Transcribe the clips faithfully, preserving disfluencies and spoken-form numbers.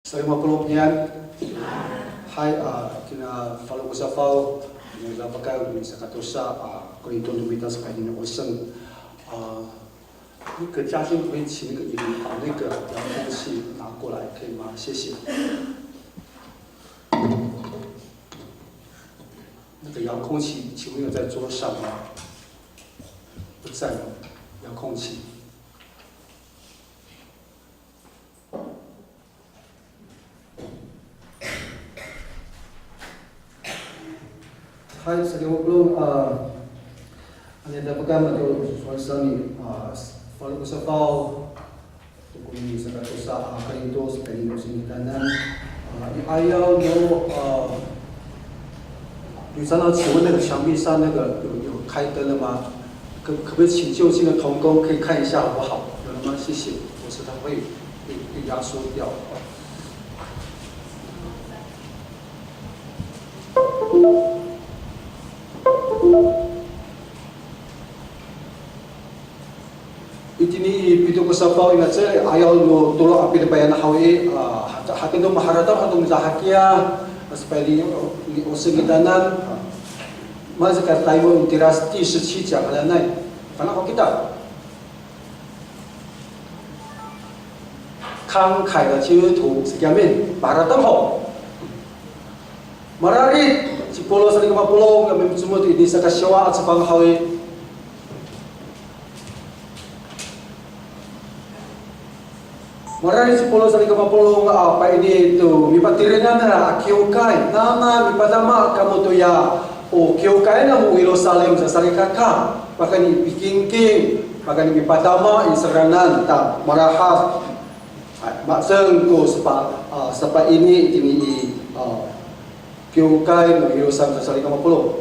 Salikaka mapolong, 平安. Hay, a, kina falo ko safaw, ina dafakay no sakatosa a Korinto no mita sepat ini no oseng. A, 那个家政可以请那个椅子把那个遥控器拿过来，可以吗？谢谢。那个遥控器，请问有在桌上吗？不在吗？遥控器。 Hay, salikaka mapolong, a, ano dafakay mato sowal saan i, a, falo ko safaw, to ko sakatosa a Korinto sepat ini no oseng kitanan, a, i 'ayaw no, a, 你常常请问那个墙壁上那个有，有开灯了吗？可，可不可以请就近的同工可以看一下好不好？有了吗？谢谢。我是他会被，被压缩掉。 Itini i pito ko safaw i, na cecay, 'ayaw no tolo a pilipayan haw i, a, hata, hata no maharateng hato micahakiya, a, sepat ini, ni oseng kitanan, a, maca ka Taywan tira 第十七讲 hananay. Fana' ho kita. 慷慨的基督徒, saki amin, maharateng ho. Mararid ci Pawlo salikaka mapolong, a micomod itini saka siwa a cefang haw i. Mararid ci Pawlo salikaka mapolong, a, pa'ini to mipatirengan nira a kiwkay, nana mipadama kamo toya o kiwkay namo Yerusalem sa salikaka, pakayni pikingking, pakayni mipadama i seranan ta marahas. Hay, ma'ceng ko sepat, a, sepat ini itini i, a, kiwkay no Yerusalem sa salikaka mapolong.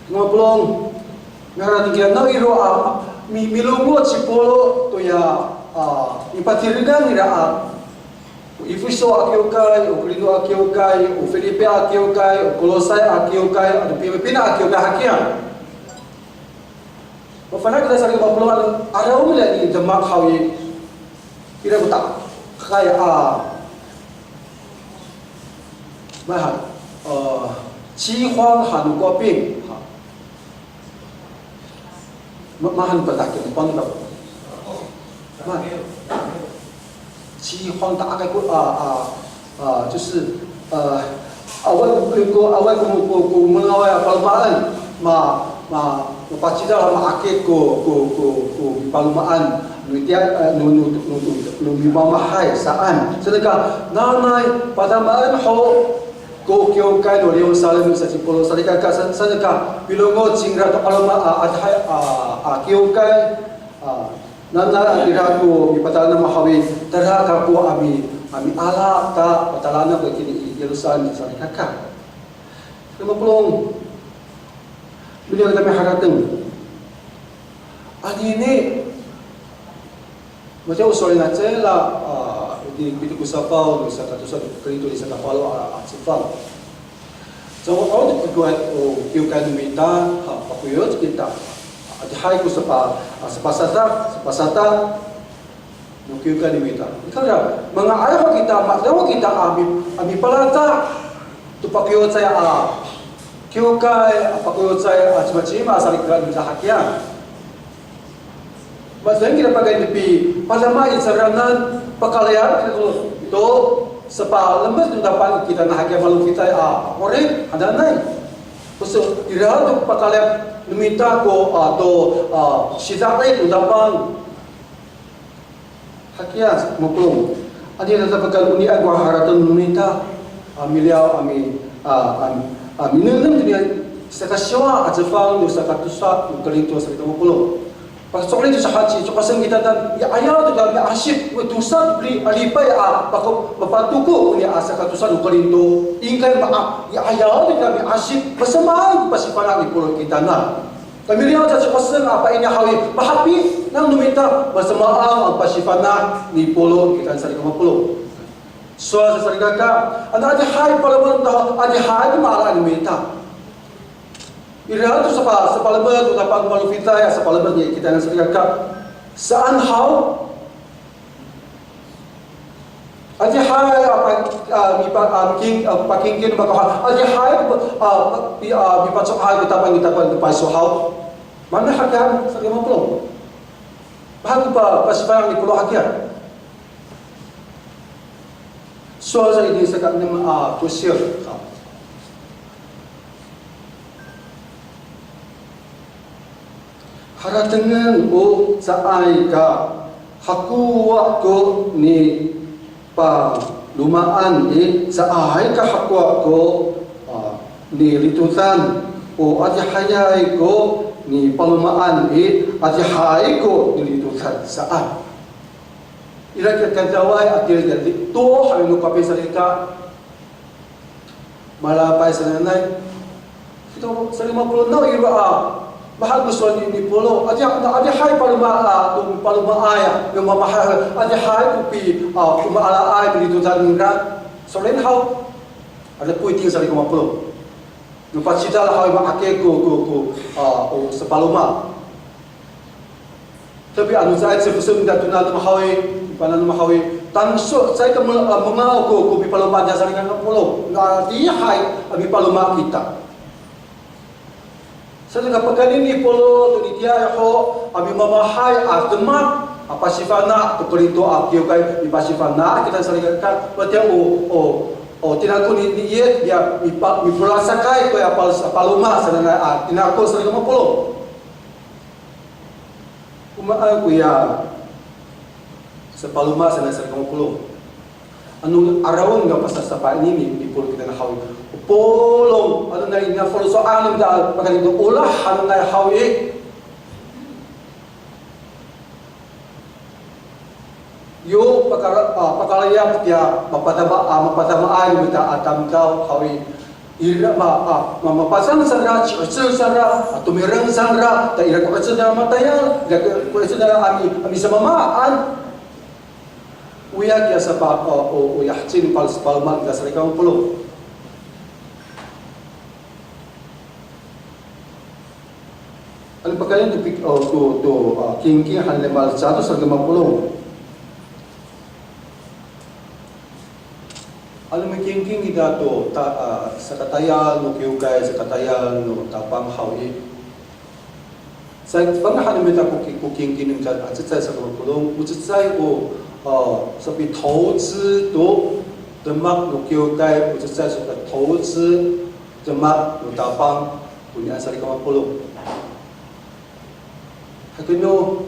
Mapolong, miharateng kira, na iro a, mi, milongoc ci Pawlo toya, a, mipatirengan nira a, o Efeso a kiwkay, o Korinto a kiwkay, o Filipi a kiwkay, o Kolosay a kiwkay, ato pipina a kiwkay hakiya. Mafana' kita salikaka mapolong, ano, araw nira i demak haw i, ira ko takay a, maha, e, 饥荒 han no Kowaping. Ha. Ma, mahaen patahekal, mahaen ka. Ma, 饥荒 ta akay ko, a, a, a, 就是, e, awaay ko, ko, awaay ko, ko, ko mengaway a paloma'en, ma, ma, mapacidal a ma'akit ko, ko, ko, ko pipalomaan, no itiya, e, no, no, no, no, no mimamahay saan. Saka, nanay padamaen ho ko kiwkay no Yerusalem sa ci Pawlo salikaka, sa, saka, pilongoc cingra to paloma, a, adihay, a, a, kiwkay, a, Nanay ira ko mipatalam haw i, tala kako a mi, a miala ta patalanan ko itini i Yerusalem salikaka. Roma polong, miliyaw kita miharateng. Anini, matiya o sowal nira cecay, a, itini pito ko safaw, no sakatosa, Korinto i sakafalo a, a cefang. Caay ko, o, kiwkay no mita, ha, pakoyoc kita. Adihay ko sapa, a, sapasadak, sapasadak no kiwkay no mita. Ikawrira, manga'ay ho kita, ma'edeng ho kita a mi, a mipalata' to pakayocay a kiwkay, a pakayocay a cimacima a salikaka no mita hakiya. Ma'edeng kita pakayni pipadama i cangraan, pakaliyas kita to, to sapalemed no Tapang i kitanan hakiya malofitay a 'orip hananay. Paso ira to pakaliyas no mita ko, a, to, a, sida'it no Tapang hakiya. Mapolong, anini a dafakay onian ko harateng no mita a miliyaw a mi, a, a, a minengneng toniya sakasiwa a cefang no sakatosa no Korinto salikaka mapolong. Paso'elin to sahaci, cokasen kitanan i 'ayaw to ka miasip, o tosa li, a, lipay a, pako, mapatoko koniya a sakatosa no Korinto. Ingkay ma, a, i 'ayaw to ka miasip, masamaan ko pasifana' ni Pawlo kitanan. Kamiliyaw sa cokasen a pa'ini haw i, mahapinang no mita, masamaan ko pasifana' ni Pawlo kitanan salikaka mapolong. Sowal sa salikaka, ano adihay palemed to, adihay ko maala no mita. Ira to sapa, sapalemed to Tapang malofitay, sapalemed ni kitanan salikaka. Saan haw? Adihay a pa, a, mipa, a, mikin, a, pakingkin mako ha. Adihay a, a, pi, a, mipaco'ay ko tapang i tapang ko payso haw. Mana hakiya, saka mapolong. Mahal ko pa, pasifana' ni Polo hakiya. Sowal sa ini saka enem a tosil. Haratengen o caay ka hakowa ko nipalomaan i, caay ka hakowa ko, a, nilitodan. O adihayay ko nipalomaan i, adihay ko nilitodan saan. Ira ko kangkaway a tilid to, hay no kapin salikaka. Malapay sananay. Kito, saka mapolong naw ira a. Mahal ko sowal ni, ni Polo. Adi, adihay paloma, a, to palomaay, a, yo mamahay, adihay ko pi, a, pamaalaay, pilitodan ningra. So'elin haw. Ada poiting saka mapolong. No pacidal haw i ma'akay ko, ko, ko, a, o sapaloma. Tapi ano caay cifesem ita to nanom haw i, pananom haw i, tangsol caay ka mel-, a, mengaw ko, ko pipaloma niya salikaka mapolong. Adihay a mipaloma kita. Saka pakayni ni Polo to nitiya ho a mimamahay a demak a pasifana' to Korinto a kiwkay, mipasifana' kita salikaka, watiya o, o, o tinako ni, ni iyay, ya mipa, mipolasakay koya pal-, paloma sananay a tinako salikaka mapolong. O maan koya sapaloma sanay salikaka mapolong. Ano arawen ko pasasapa ini ni, ni Polo kita na haw i. O polong, ano na ina faloco' ano da, pakayni to olah, ano na haw i. Yo pakala-, a, pakalayap tiya mapadama, a, mapadamaay no mita a tamdaw haw i. Ira ma, a, ma, mapasang sangra, ci'ocel sangra, a, tomireng sangra, ta ira ko 'ocel a matayal, ira ko 'ocel a mi, a misamamaan. Oya kiya sapa, o, o, o yahecin pal-, paloma kita salikaka mapolong. Ano pakayni to pik-, o, to, to, a, kingking han lima ratus salikaka mapolong. Ano mikingking kita to, ta, a, sakatayal no kiwkay, sakatayal no Tapang haw i. Sa, fangcal han no mita ko ki-, ko kingking no mita a cecay salikaka mapolong, o cecay ko, a, sapi投资 to demak no kiwkay, o cecay sapi 投资 demak no Tapang, konian salikaka mapolong. Hakeno,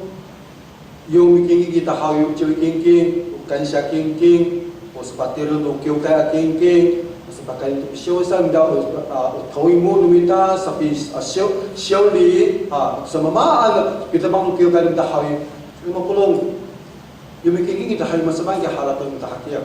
yo mikingking kita haw i, o ciwi kingking, o kansiya kingking, o sapatireng no kiwkay a kingking, o sapakaen to pisiwsan, da, o, a, o tawimo no mita, sapi, a, siw, siwli, a, samamaan, pidemak no kiwkay no mita haw i, salikaka mapolong. Yo mikingking kita haw i, masamaan kiya harateng no mita hakiya.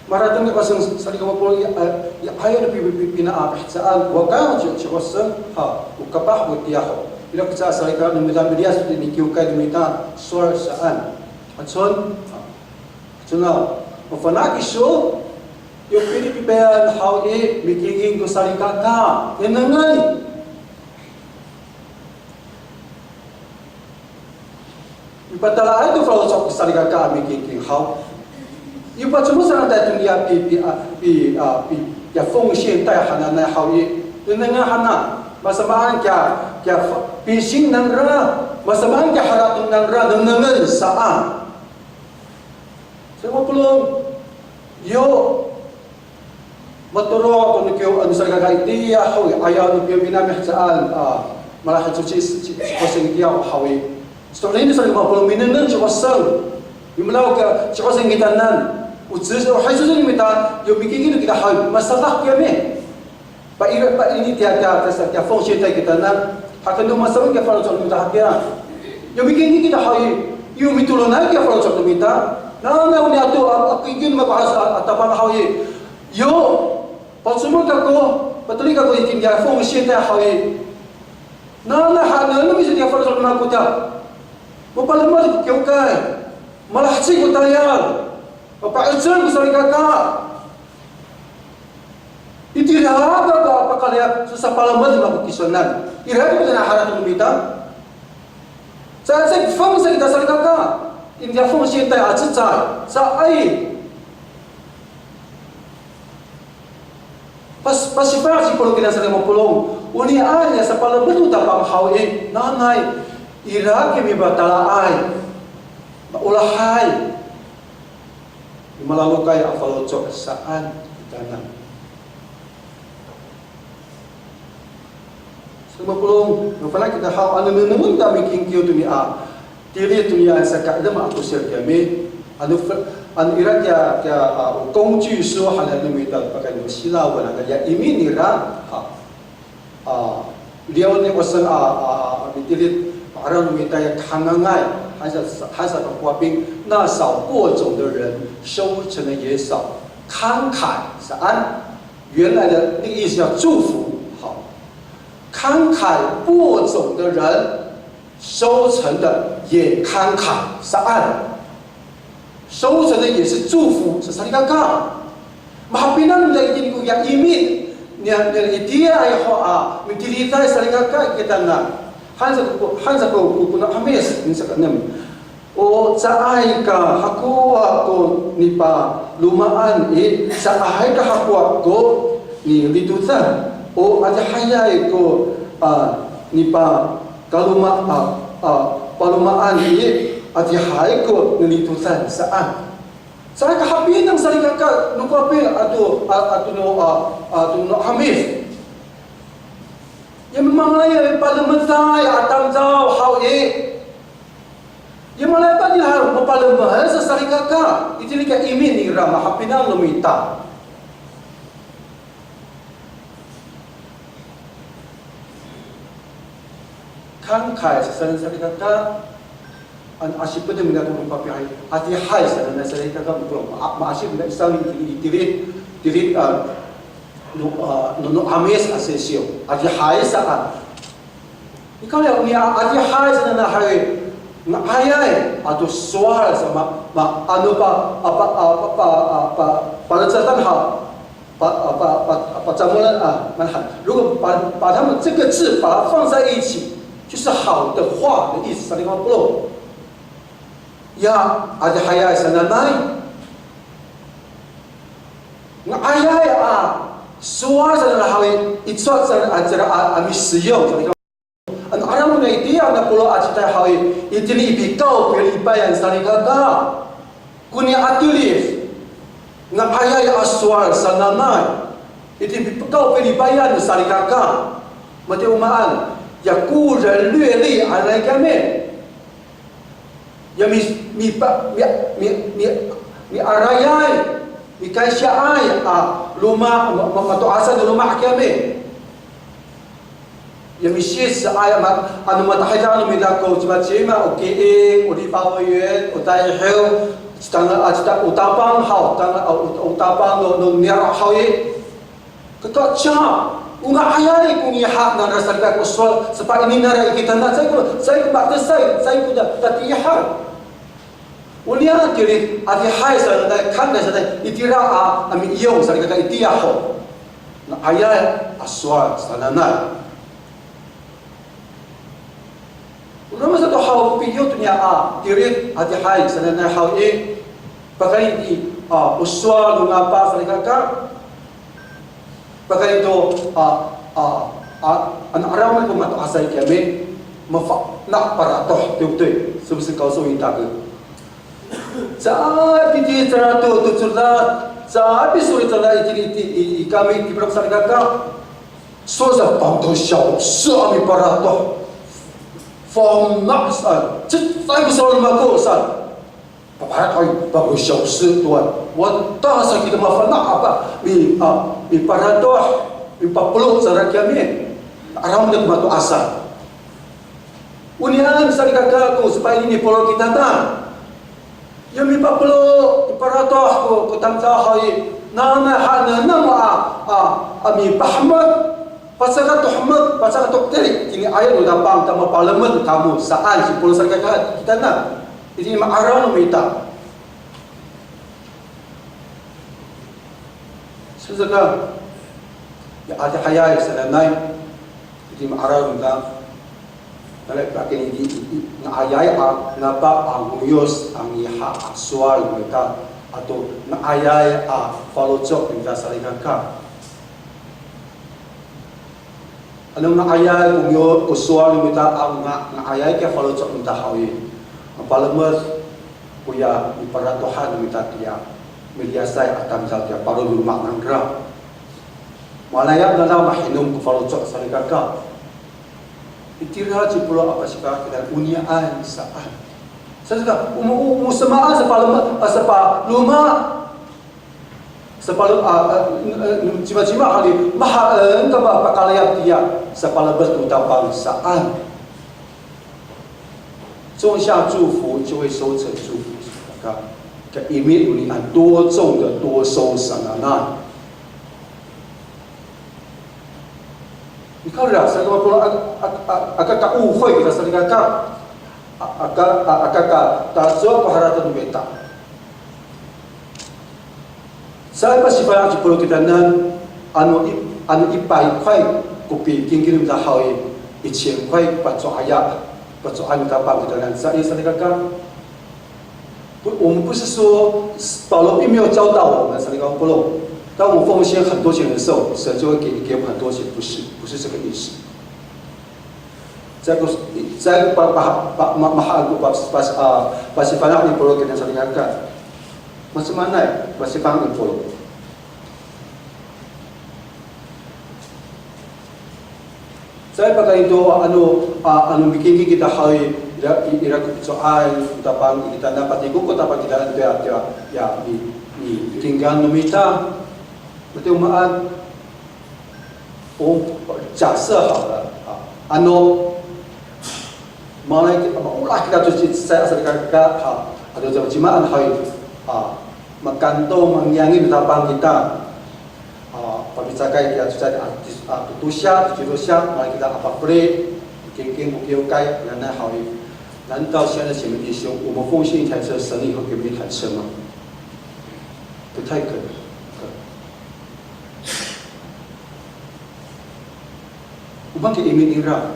Maharateng ko sowal salikaka mapolong i, a, i, ayaw no pi, pi, pi, pina a pihecaan, waka ci, ci'osen, ha, o kapah, o tiya ho. Ira ko caay salikaka no mita miliyas to tini kiwkay no mita, sowal saan. Acon, ha, acon a, mafana' kiso, yo pini pipi'en haw i, mikingking ko salikaka, nengnengen. Mipatalaay to faloco' ko salikaka a mikingking haw. Yo pacomod sanay to niya pi, pi, a, pi, a, pi, ya 奉献袋 hananay haw i. Nengnengen hana, masamaan kiya, kiya fa-, 比心 nangra, masamaan kiya harateng nangra, nengnengen saan. Salikaka mapolong, yo, matoro' to no kiyo, ano salikaka itiya haw i, ayaw no kiyo minami hecaan, a, malaheco ci, ci, ci'osen itiya haw i. So'elin salikaka mapolong, minengneng ci'osen. Mimelaw ka ci'osen kitanan. O ci, o hay, ci'osen mita, yo mikingking kita haw i, masadak kiyami. Pa ira, pa ini tiya, tiya, tiya, tiya 奉献 tiya kitanan. Hakeno masamaan kiya faloco' no mita hakiya. Yo mikingking kita haw i, yo mitolonay kiya faloco' no mita. Nanay o niya to, a, a, kingking mako a, a, Tapang haw i. Yo, pacomod kako, pateli kako itini tiya 奉献 tiya haw i. Nanay hanen no mita tiya faloco' no mako tiya. Mapalemed ko kiwkay. Malaheci ko tayal. Mapa'icel ko salikaka. Itira ko a pakalaya, so sapalemed mako kisonan. Ira ko kona harateng no mita. Caay, caay fangcal kita salikaka. Iniya 奉献 tay a cecay. Caay. Pas, pasifa' ci Paul kina salikaka mapolong. Onian ya sapalemed no Tapang haw i, nanay ira ko mipatala'ay, maolahay, malalokay a faloco' saan kitanan. Salikaka mapolong, mafana' kita haw, ano nengnengen ta mikingkiw to niya, tilid to niya saka, ira ma ako sir kami, ano, ano ira kiya, kiya, a, 工具书 hananay no mita pakayni no Silaw, a, ya imi nira, ha, a, liyaw ni Oseng a, a, a, mitilid, ma'araw no mita ya kahengangay, han sa, han sa ko Kowaping, 那少播种的人，收成的也少，慷慨 saan. 原来的那个意思叫祝福，好，慷慨播种的人，收成的也慷慨，saan。收成的也是祝福，sa salikaka. Mahapinang no mita itini ko ya imi, niya, niya itiya ho a mitiliday salikaka kitanan. Han sa ko, han sa ko, ko, ko no 'Amis, han sa ko enem. O caay ka hakowa ko nipalomaan i, caay ka hakowa ko nilitodan. O adihayay ko, a, nipakaloma, a, a, palomaan i, adihay ko nilitodan saan. Caay ka hapinang salikaka, no Kowaping ato, a, ato no, a, ato no 'Amis. Ya mamangay, ya palemeday a tamdaw haw i. Ya malayap nira mapalemed sa salikaka, itini ko imi nira mahapinang no mita. Kangkay sa salikaka, an asiped nira to papihay, adihay sa salikaka, ma, maasip nira i sawni itini i tilid, tilid, a, no, a, no, no 'Amis a sisiw, adihay saan. Nika ya, oniya adihay sananay haw i, nga'ayay ato sowal sa ma, ma, ano pa, a, pa, a, pa, pa, a, pa, palecatan haw, pa, a, pa, pa, pacamolan, a, mana han. 如果把，把它们这个字把它放在一起，就是好的话的意思，salikaka mapolong. Ya, adihayay sananay. Nga'ayay a sowal sananay haw i, i cowa sa, a, cira a, a misisiw, salikaka. Ano 'araw nira itiya a polo' a citay haw i, itini i pikawpilipayan salikaka. Koniya a tilid, nga'ayay a sowal sananay, itini i pikawpilipayan salikaka. Matiya o maan, ya 故人略历 hanay kami. Ya mi, mi, pa, mi, mi, mi, miarayay, mikaysyaay a loma', ma, ma, mato'asay no loma' kiyami. Ya misisay a ma, ano matahidang no mita ko cimacima, o kiing, o lipawayen, o tayhiw, citanga, a, cita, o tapang haw, tanga, a, o, o tapang no, no niyaro' haw i. Kaka ca, o nga'ayay ko ngiha nangra salikaka ko sowal, sepaini nangra i kitanan, caay ko, caay ko matesay, caay ko da, tatiihay. Oniya tilid, adihay sananay, kangkay sananay, itira a, a miiyong salikaka itiya ho. Nga'ayay a sowal sananay. O roma sato haw piyo to niya a, tilid, adihay sananay haw i, pakayni, a, o sowal no ngapa salikaka, pakayni to, a, a, a, ano 'araw ko mato'asay kiyami, mafana' paratoh, 对不对？是不是告诉你大哥？Caay piti cira to, to codad, caay pisolit cira itini i, i, i kami, tipelok salikaka. Sowal sa 半个小时 a miparatoh. Fana' saan, cecay ko sowal no mako saan. Paparat ay, 半个小时 to an. Wata sa kita mafana' a pa, mi, a, miparatoh, mipapelok sa kiyami. 'Araw nira ko mato'asay. Onian salikaka ko sepaini ni polo' kitanan. Ya mipapelok, miparatoh ko, ko tamdaw haw i, nanay hananay a, a, a mipahemek, pacakat to hemek, pacakat to tilid, itini i ayat no Tapang ta mapalemed kamo saan, sipolo' salikaka kitanan. Itini ma'araw no mita. Saka, ya adihayay sananay, itini ma'araw no mita. Nanay pakayni i, i, nga'ayay a, ngapa a ngoyos a ngiha a sowal no mita, ato nga'ayay a faloco' no mita salikaka. Ano nga'ayay ko miyo, ko sowal no mita a nga, nga'ayay kiya faloco' no mita haw i, mapalemed koya niparatohan no mita kiya miliyasay a tamdaw kiya paro loma' nangra. Malayap nangra mahinom ko faloco' salikaka. Itira ci Polo a pasifana'an kita onian saan. Saan ka, o mo, o mo samaan sapaloma, a, sapaloma. Sapalo, a, a, cimacima hali, mahaen ka ma pakalayap tiya, sapalemed to Tapang saan. 种下祝福就会收成祝福，ka, ka imi onian 多种的多收 sanay. Nikawrira, sa ko a, a, a, aka ka误会 kita salikaka. A, aka, a, aka ka, tacowa ko harateng no mita. Sa pasifana' ci Polo kitanan, ano i, ano i pay koy ko pikingking no mita haw i, i cien koy paco'aya, paco'ay no Tapang kitanan. Sa i salikaka. 不，我们不是说保罗并没有教导我们，salikaka Polo，当我们奉献很多钱的时候，神就会给，给我们很多钱，不是，不是这个意思。在，在，pa, pa, pa, ma, mahaen ko pas, pas, a, pasifana' ni Polo kitanan salikaka. Masamaanay, pasifana' ni Polo. Caay pakayni to, ano, a, ano mikingking kita haw i, ira, i, ira ko pico'ay no Tapang kitanan, patikor ko Tapang kitanan, toya, toya, ya, mi, mi, mikingkan no mita. Matiya o maan, o, 假设好了, a, ano, malay, maolah kita to ci, cecay a salikaka, a, ato cima, cimaan haw i, a, makantong, mangiyangi no Tapang kita. A, pamicakay kiya cecay a, a, to, to siya, to siya, malay kita a pafeli, kingking ko kiwkay, nanay haw i. 难道现在请问弟兄，我们奉献一台车，神以后给我们一台车吗？不太可能。 O maan ko imi nira.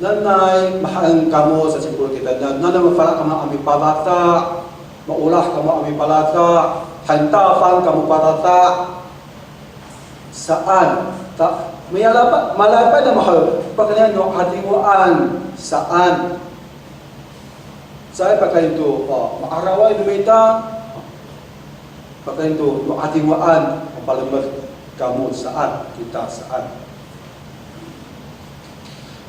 Nanay, mahaen kamo sa ci Polo kitanan, nanay mafana' kamo a mipalata', maolah kamo a mipalata', 很大方 kamo palata'. Saan, ta, mayalapa, malayapay namo haw, pakayni no 'adingoan, saan. Caay pakayni to, a, ma'araway no mita, pakayni to no 'adingoan, mapalemed kamo saan, kita saan.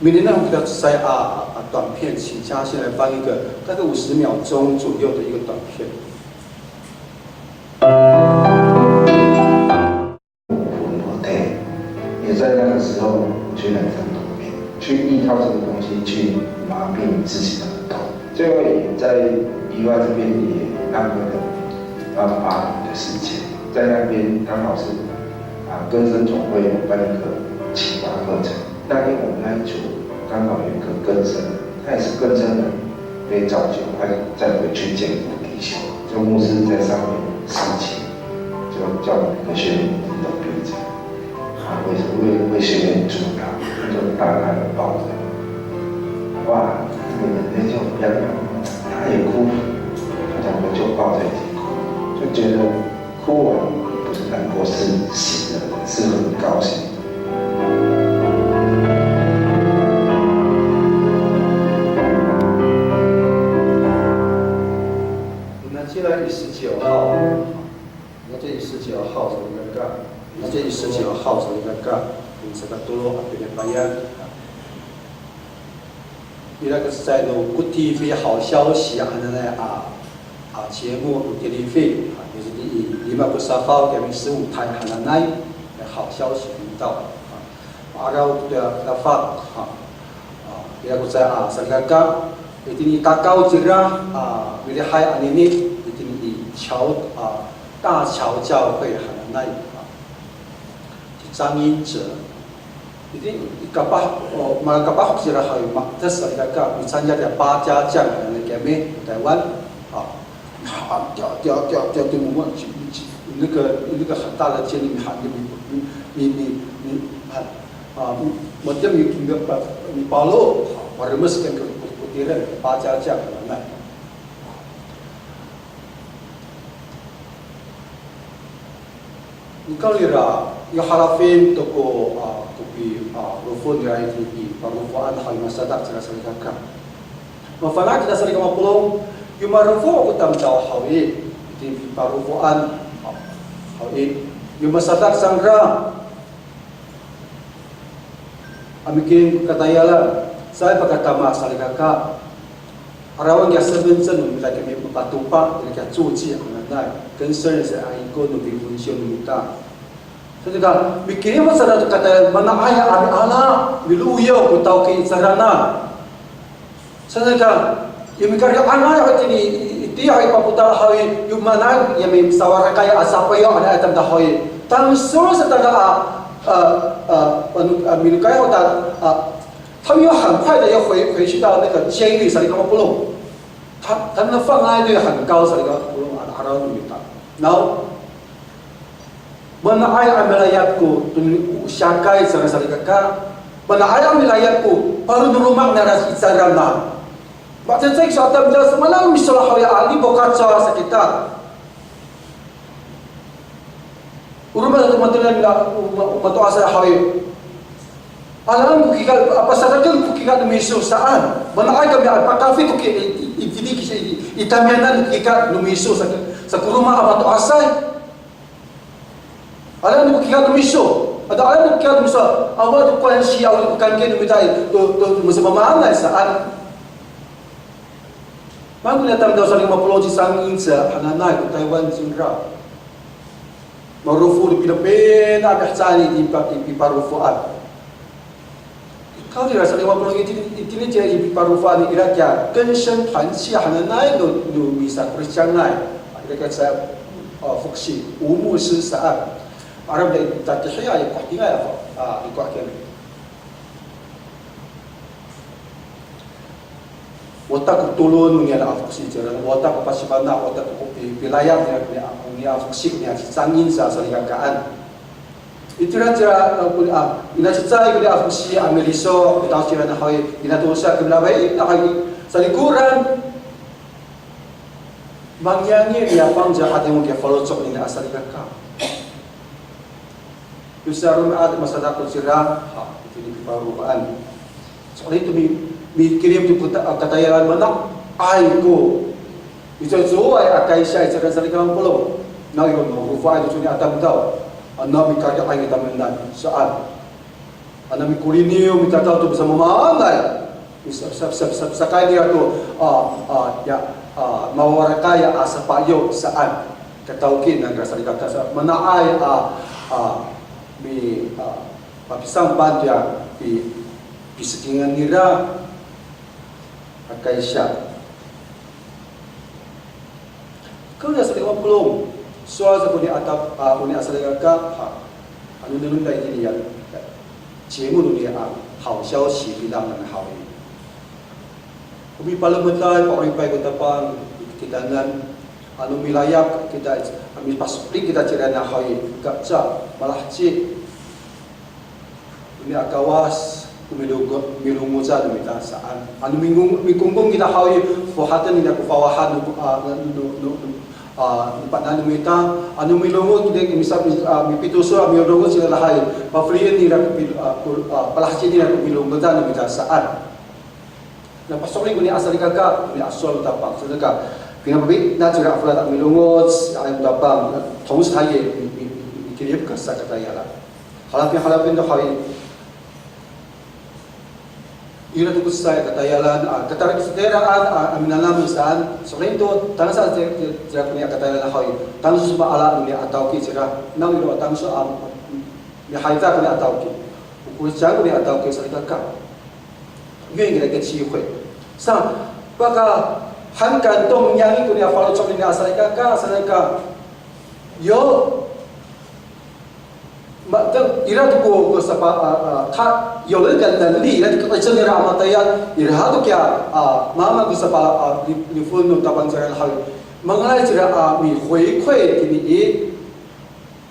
Minenah kita cecay a, a, 短片，请嘉欣来放一个大概五十秒钟左右的一个短片。 也在那个时候，我觉得很痛苦，去依靠这个东西去麻痹自己的耳朵。最后也在意外这边也浪费了要八年的时间，在那边刚好是，啊，更生总会有办一个启发课程，那因为我们那一组刚好有一个更生，他也是更生人，被召集，他再回去见一个弟兄，就牧师在上面司祭，就叫我们那个学员一定都闭嘴。 啊，为，为，为学员祝祷，他就大大的抱着。哇，那个眼泪就不要讲，他也哭，他两个就抱在一起哭，就觉得哭完不是难过，是喜乐，是很高兴。 那接下来第十九号。 那这第十九号 salikaka, 那这第十九号 salikaka, sakatolo a pinipayan. Ira ko cecay no ko T V 好消息 hananay a, a, 节目 no T V, a, 就是第 lima ko safaw kami 十五台 hananay, 好消息频道. A, Ma'araw to ya Tafak, ha. A, ira ko cecay a salikaka, itini Takaw cira, a, milihay anini, itini i 桥, a, 大桥教会 hananay, a, ci 张英哲. Itini i kapah, o, malakapah cira haw i, ma, ta salikaka, micanca ya 八家将 hananay kami, Taywan, a. 啊，跳跳跳跳，对我们去去那个那个很大的建立，你喊你你你你你啊啊，我这里那个把你保罗，把人们是跟个不不敌人，八家将来。 Nikawrira, yo halafin to ko, a, Ko pi, a, rofo nira itini piparofoan haw i, masadak cira salikaka. Mafana' kita salikaka mapolong, yo marofo ko tamdaw haw i, itini piparofoan haw i, yo masadak cangra a mikilim ko katayalan, caay pakatama salikaka. Arawan kiya semencen no mita kami mapatopa, ira kiya coci hananay, concern sa a iko no piponsiyon no mita. Saka, mikilim sa to katayalan, mana'ay a miala, miloyaw ko tawki i ciranan. Saka, yo mikari'angay haw itini, i, i, itiya haw i papotal haw i, yo maan ya misawarakay a sapayo, ano a tamdaw haw i. Tangsol sa tala a, a, a, ano, a, minokay haw ta, a, 他们有很快的要回，回去到那个监狱，salikaka mapolong. 他，他们的犯案率很高，salikaka mapolong, a, araw no mita. Now, mana'ay a milayap ko, to ni, o siyakay cangra salikaka. Mana'ay a milayap ko, paro no loma' nira i ciranan. Matiya sa a tamdaw, sa maan a misolah haw ya, a, lipo kaca sa kita. O roma sato matira nira, o ma-, o mato'asay haw i. Alaen ko kika, a, pasadaken ko kika no miso saan. Mana'ay kami a pakafit ko ki, i, i, i, i, i tamiyanan ko kika no miso sa, sa ko roma a mato'asay. Alaen ko kika no miso. Ato alaen ko kika no miso. Awa to 关系, awa to 关系 no mita i, to, to, to masamaamaanay saan. Maan ko niya tamdaw salikaka mapolong, ci Cangin sa hananay ko Taywan cingra. Marofo no pinapina a mihecaan i, i, i piparofoan. Kawrira salikaka mapolong, itini, itini kiya i piparofoan ira kiya 更生团契 hananay no, no misa Kristiyanay. Ira kiya sa, a, foksi, 吴牧师 saan. Araw nira i tatihi a, i kohtingay a, a, i koh kami. Wata ko tolon niyam a foksi cira, wata ko pasifana', wata ko pi-, pilayap niyam, niyam, niyam a foksi niyam ci Cangin sa salikakaan. Itira cira, a, ko, a, ina cecay ko niyam a foksi a miliso', itaw cira na haw i, ina tosa ko milabay, na haw i, salikoran. Mangiyangi niyam a pangcah a timo kiya faloco' niyam a salikaka. Yo sa romi'ad masadak to cira, ha, itini piparofoan. So'elin to mi, mikilim to kota-, a, katayalan mana'ay ko. Icowacowaay a kaysya i cira salikaka mapolong. Na yo no, rofoay to coni a tamdaw. Ana mikari'ay i tamiyanan saan. Ana mikoliniw, mitataw to masamaamaanay. Sa, sa, sa, sa, sakay nira to, a, a, ya, a, mawarakay a sapayo saan. Katawki nangra salikaka sa, mana'ay a, a, mi, a, papisangpan to ya, pi, pisekingan nira a kaysya. Kawrira salikaka mapolong, sowal sa koni a tap-, a, koni a salikaka, ha, ano nengneng ta itini ya, 节目 noni a, 好消息 bilang nang haw i. O mipalemetay, pa'oripay ko Tapang i kitanan, ano milayap kita, a, mipasopling kita cira na haw i, kaca, malaheci. Noni a Kawas, o milongo-, milongoc no mita saan. Ano mingon-, mikongkong kita haw i, fohaten nira ko fawahan no, a, no, no, no, a, no panan no mita. Ano milongoc, nira misa-, mi-, a, mipitoso, a, milongoc nira haw i, pafelien nira ko pil-, a, ko, a, palaheci nira ko milongocan no mita saan. Na paso'elin koni a salikaka, koni a sowal no Tapang. Salikaka, pinapabi, na cira a folad a milongoc, a, no Tapang, na, 同时他也 mi-, mi-, mi-, mikilip ko sakatayalan. Halafin, halafin to haw i. Ira to ko cecay a katayalan, a, katayalan, a, a minanam saan, so'elin to, tangsa cira, cira koni a katayalan haw i. Tangsa so maala koni a tawki cira, nang ira tangsa a, mihayda koni a tawki. O ko cecay koni a tawki salikaka. 愿意给他一个机会。Sa, paka, han kantong niyam i koni a faloco' nira a salikaka, salikaka. Yo, ma, ta, ira to ko, ko sapa, a, a, ka, 有那个能力, ira to ko, a, icel nira a matiya, ira to kiya, a, mama ko sapa, a, li-, lifon no Tapang cira haw i. Mangalay cira, a, mi回馈 kini i.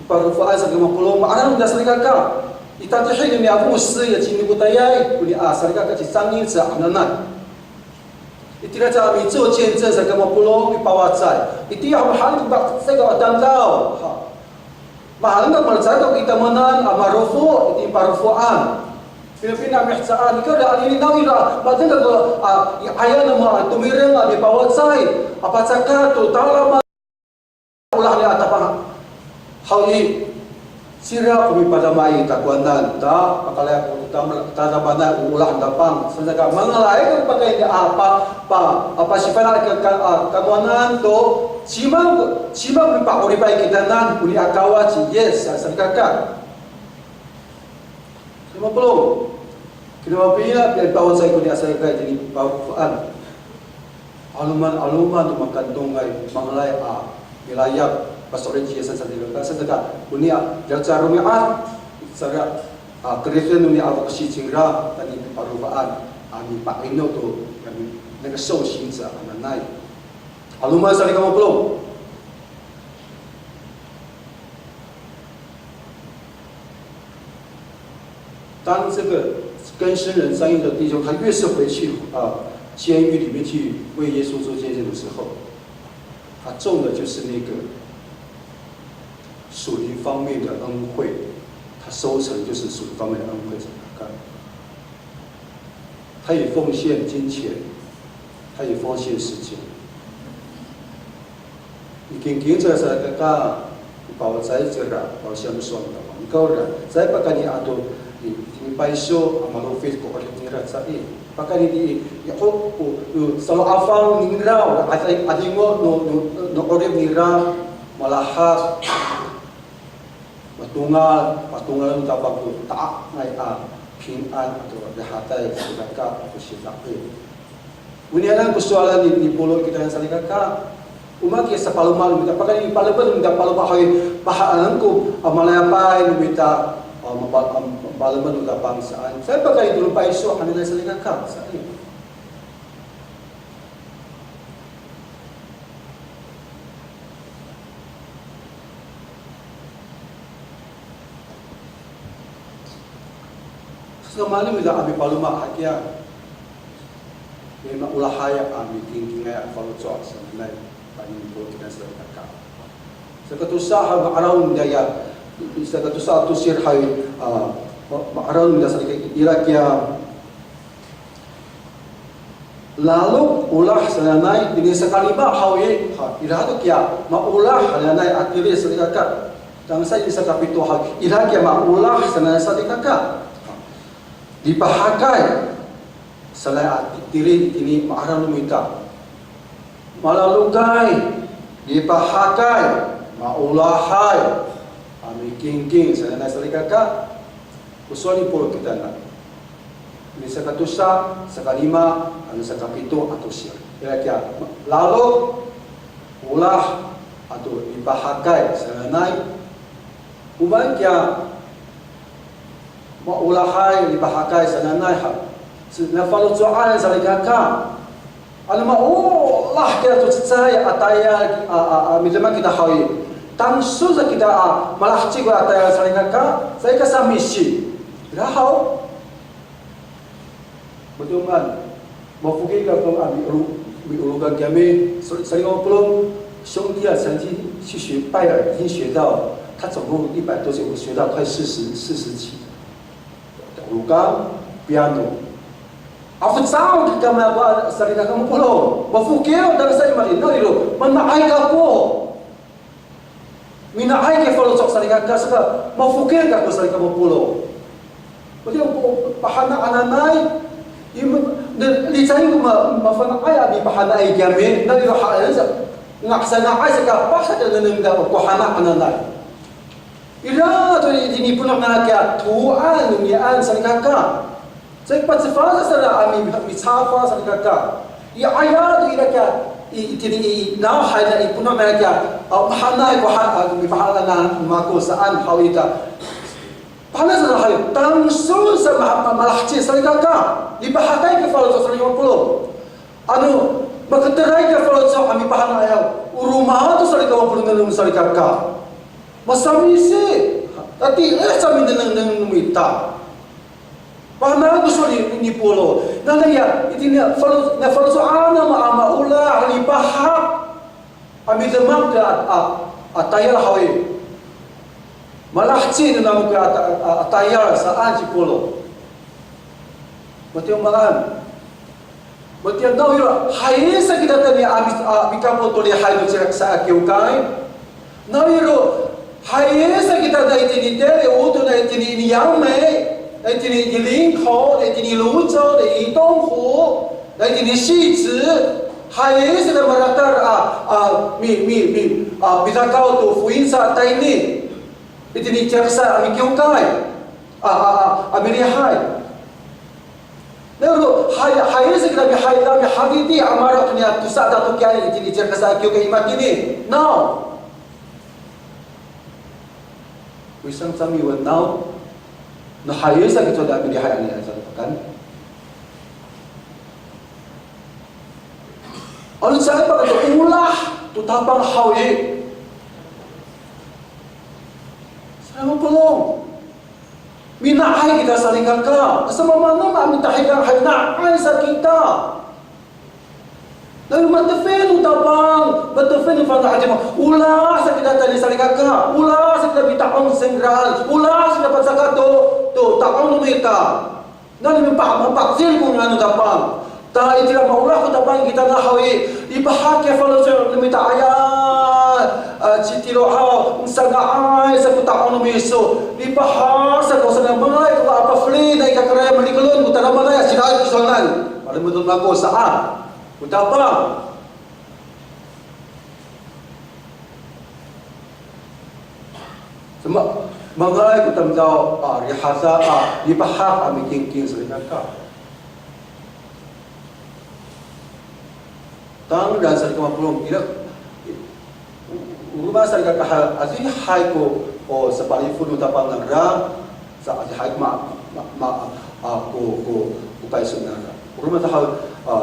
Parofoan salikaka mapolong, ma'araw nira salikaka. I tatihi nira a fosi ya cingraan ko tayal, koni a salikaka ci Cangin sa hananay. Itira ca micowa 见证 salikaka mapolong, mipawacay. Itiya mahaen ko ba, salikaka tamdaw. Ha. Mahaen a malecad to i tamowanan a marofo, itini parofoan. Pinapina mihecaan, nika ra anini naw ira, mahaen ko, a, i 'ayaw namo a tomireng a mipawacay, a pacakat to tadamaanay, olah ni a Tapang haw i, cira ko mipadamaay takowanan, ta, pakayni ko tam-, tadamaanay o olah ni Tapang, saka mangalay ko pakayni a pa, pa, a pasifana' ka, ka, a, tamowanan to, cima, cima ko mipa'oripay kitanan, koni a Kawas ci Yis, sa, salikaka. Lima polo'. Kina mapina, piyapawacay koni a salikaka itini parofaan. 'Aloman, 'aloman to makantongay, mangalay a milayap, paso'elin ci Yis sa salikaka, saka, koni a, diya sa romi'ad, saka, a, keriden noni a fokosi cingra, tayni parofaan, a mipa'ino to, kami, 那个受刑者 hananay. 'Aloman salikaka mapolo'. 当这个更生人张一德弟兄，他越是回去啊监狱里面去为耶稣做见证的时候，他种的就是那个属灵方面的恩惠，他收成就是属灵方面的恩惠。他也奉献金钱，他也奉献时间。Mikingking cira salikaka, pawacay cira, pawacay sowal no Tapang. Nikawrira, caay pakayni ato i, i payso a malofit ko 'orip nira caay. Pakayni i, i, o, o, o, salo'afang ningra, a, a, 'adingo no, no, no 'orip nira, malahad. Matongal, matongal no Tapang ko ta'angay a pingan ato rihaday salikaka ko sita'ong. Oniyanan ko sowal ni, ni Polo i kitanan salikaka. O maan kiya sapaloma no mita, pakayni palemed no mita paloma haw i, pahaen ko, a, malayapay no mita, a, mapa-, a, palemed no Tapang saan. Sa pakayni to no payso hananay salikaka saan. Saka mahaen ita a mipaloma hakiya. Maolahay a mikingkingay a faloco' sanay. Pa'inien ko kitanan salikaka. Saka tosa ha ma'araw nira ya. Saka tosa a tosir hay, a, ma-, ma'araw nira salikaka ira kiya. Lalok, olah sananay, tini sakalima haw i, ha, ira to kiya, maolah sananay a tilid salikaka. Tangsa i sakapito haw i, ira kiya maolah sananay salikaka. Lipahakay sanay a tilid tini ma'araw no mita. Malalokay, lipahakay, maolahay, a mikingking sananay salikaka. Ko sowal ni Polo kitanan. Ni sakatosa, sakalima, ano sakapito a tosir. Ira kiya, lalok, olah, ato lipahakay sananay. O maan kiya, maolahay, lipahakay sananay ha. Nafaloco'an salikaka. Ano maolah kita to cecay a tayal a, a, a, midemak kita haw i. Tangsol sa kita a, malaheci ko a tayal salikaka, salikaka samisi. Ira haw. Matoman, mafokil kako a miolo-, miolokan kiyami, sa-, salikaka mapolong, 兄弟啊，曾经去学拜耳，已经学到，他总共一百多节，我学到快四十，四十几。Olokan, piano. Afocaw kami ako a salikaka mapolong. Mafokil, tangsa i malinaw iro. Mana'ay kako. Mina'ay kiya faloco' salikaka saka, mafokil kako salikaka mapolong. Matiya ko pahana hananay, i ma-, ne, licay ko ma-, mafana'ay a mipahana'ay kiyami, na iro haen sa, nga sana'ay saka, pasaka nengneng da ko hana hananay. Ira to i, i nipono' nira kiya, to'an, niyaan salikaka. Sa i pacefang sa sera a mi, micafang salikaka. I 'ayaw to ira kiya, i, itini i, naw hay na i pono' nira kiya, a, mahaenay ko ha, a, mipahaenay no mako saan haw ita. Pahaenay sa haw, tangsol sa ma, ma, malaheci salikaka. Lipahakay kiya faloco' salikaka mapolong. Ano, maketeray kiya faloco' a mipahaenay haw. O roma to salikaka mapolong nengneng salikaka. Masamisi. Tatiih sa minengneng no mita. Pahaenay ko sowal ni, ni Polo. Nanay ya, itini, falo-, na faloco'an a ma, a maolah, lipahak. A midemak to a, a, a tayal haw i. Malaheci no namo ko a, a, a tayal saan ci Polo. Matiya maan. Matiya nawiro, hay sa kita tayni a, mi-, a, mikapot to lihay no ciraksaan a kiwkay. Nawiro, hay sa kita na itini Teli, o to na itini Niyangme, na itini Lingko, na itini Loco, na itini Tongho, na itini Sici, hay sa kita maratar a, a, mi, mi, mi, a, midakaw to foinsa tayni. Itini ciraksaan a mikiwkay. A, a, a, a milihay. Nawiro, hay, hay sa kita mihay, a mihadidi a maro' toniya tosa a tatokian itini ciraksaan a kiwkay i matini. Naw. Wisang sa miwan naw. Na hay sa kita a milihay a niyam sa kan. Ano caay pakato olah to Tapang haw i. Salikaka mapolong. Mina'ay kita salikaka. Asa mamaanen a mitahidang hay na'ay sa kita. Nawiro matefin no Tapang, matefin no fana' a cima. Olah sa kita tayni salikaka. Olah sa kita mita'ong cingraan. Olah sa kita pacakat to, to ta'ong no mita. Nani mipa-, mapacil ko ngangan no Tapang. Ta itira maolah ko Tapang kita na haw i, lipahak ya faloco' no mita aya, a, citiro haw, misanga'ay sa ko ta'ong no miso. Lipahak sa ko saan, manga'ay ko a pafeli, na i kakarayan malikelon ko tadamaanay a sira kisowanan. Palemed no mako saan ko Tapang. Sa ma-, manga'ay ko tamdaw a rihasa a lipahak a mikingking salikaka. Tangdaan salikaka mapolong, ira, o roma salikaka ha, adihay ko, o, sapalifon no Tapang nangra, sa adihay ko ma, ma, ma, a, ko, ko, ko payso nangra. O roma ta ha, a,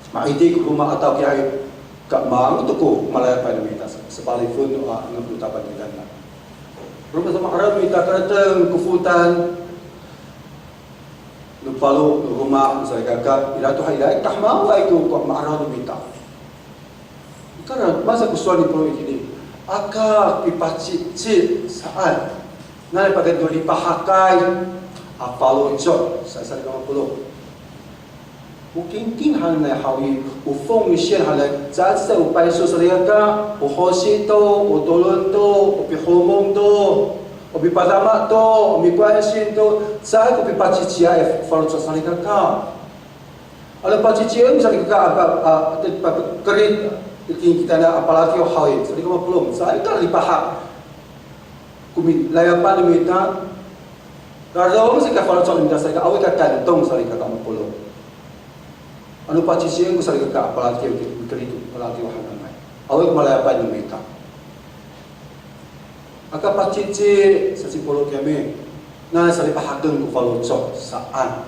Ma'itik roma a tawkiay, ka mang to ko malayapay no mita, sapalifon no, a, no Tapang kita na. Roma sa ma'araw no mita kareteng ko fotan no paro no roma no salikaka, ira to ha ira, kahemaway ko, ko ma'araw no mita. Kara, masa ko sowal ni Polo itini, aka pipacici saan. Nanay pakayni to lipahakay a faloco' sa, salikaka mapolong. O kingking hananay haw i, o fongsian hananay, caay sa o payso salikaka, o hosi to, o tolon to, o pihomong to, o pipadama to, o mikowansin to, caay ko pipaciciay faloco' salikaka. Ano paciciyen salikaka, a, a, a, pa, kerid, kingking kita na a palatiw haw i, salikaka mapolong, caay ka lipahak ko mi-, layapan no mita, rarong sa ko faloco' no mita salikaka, awa ka kantong salikaka mapolong. Ano paciciyen ko salikaka a palatiw, mikerid to palatiw hananay. Awa ko malayapan no mita. Aka pacici sa ci Polo kiyami, na salipahaken ko faloco' saan.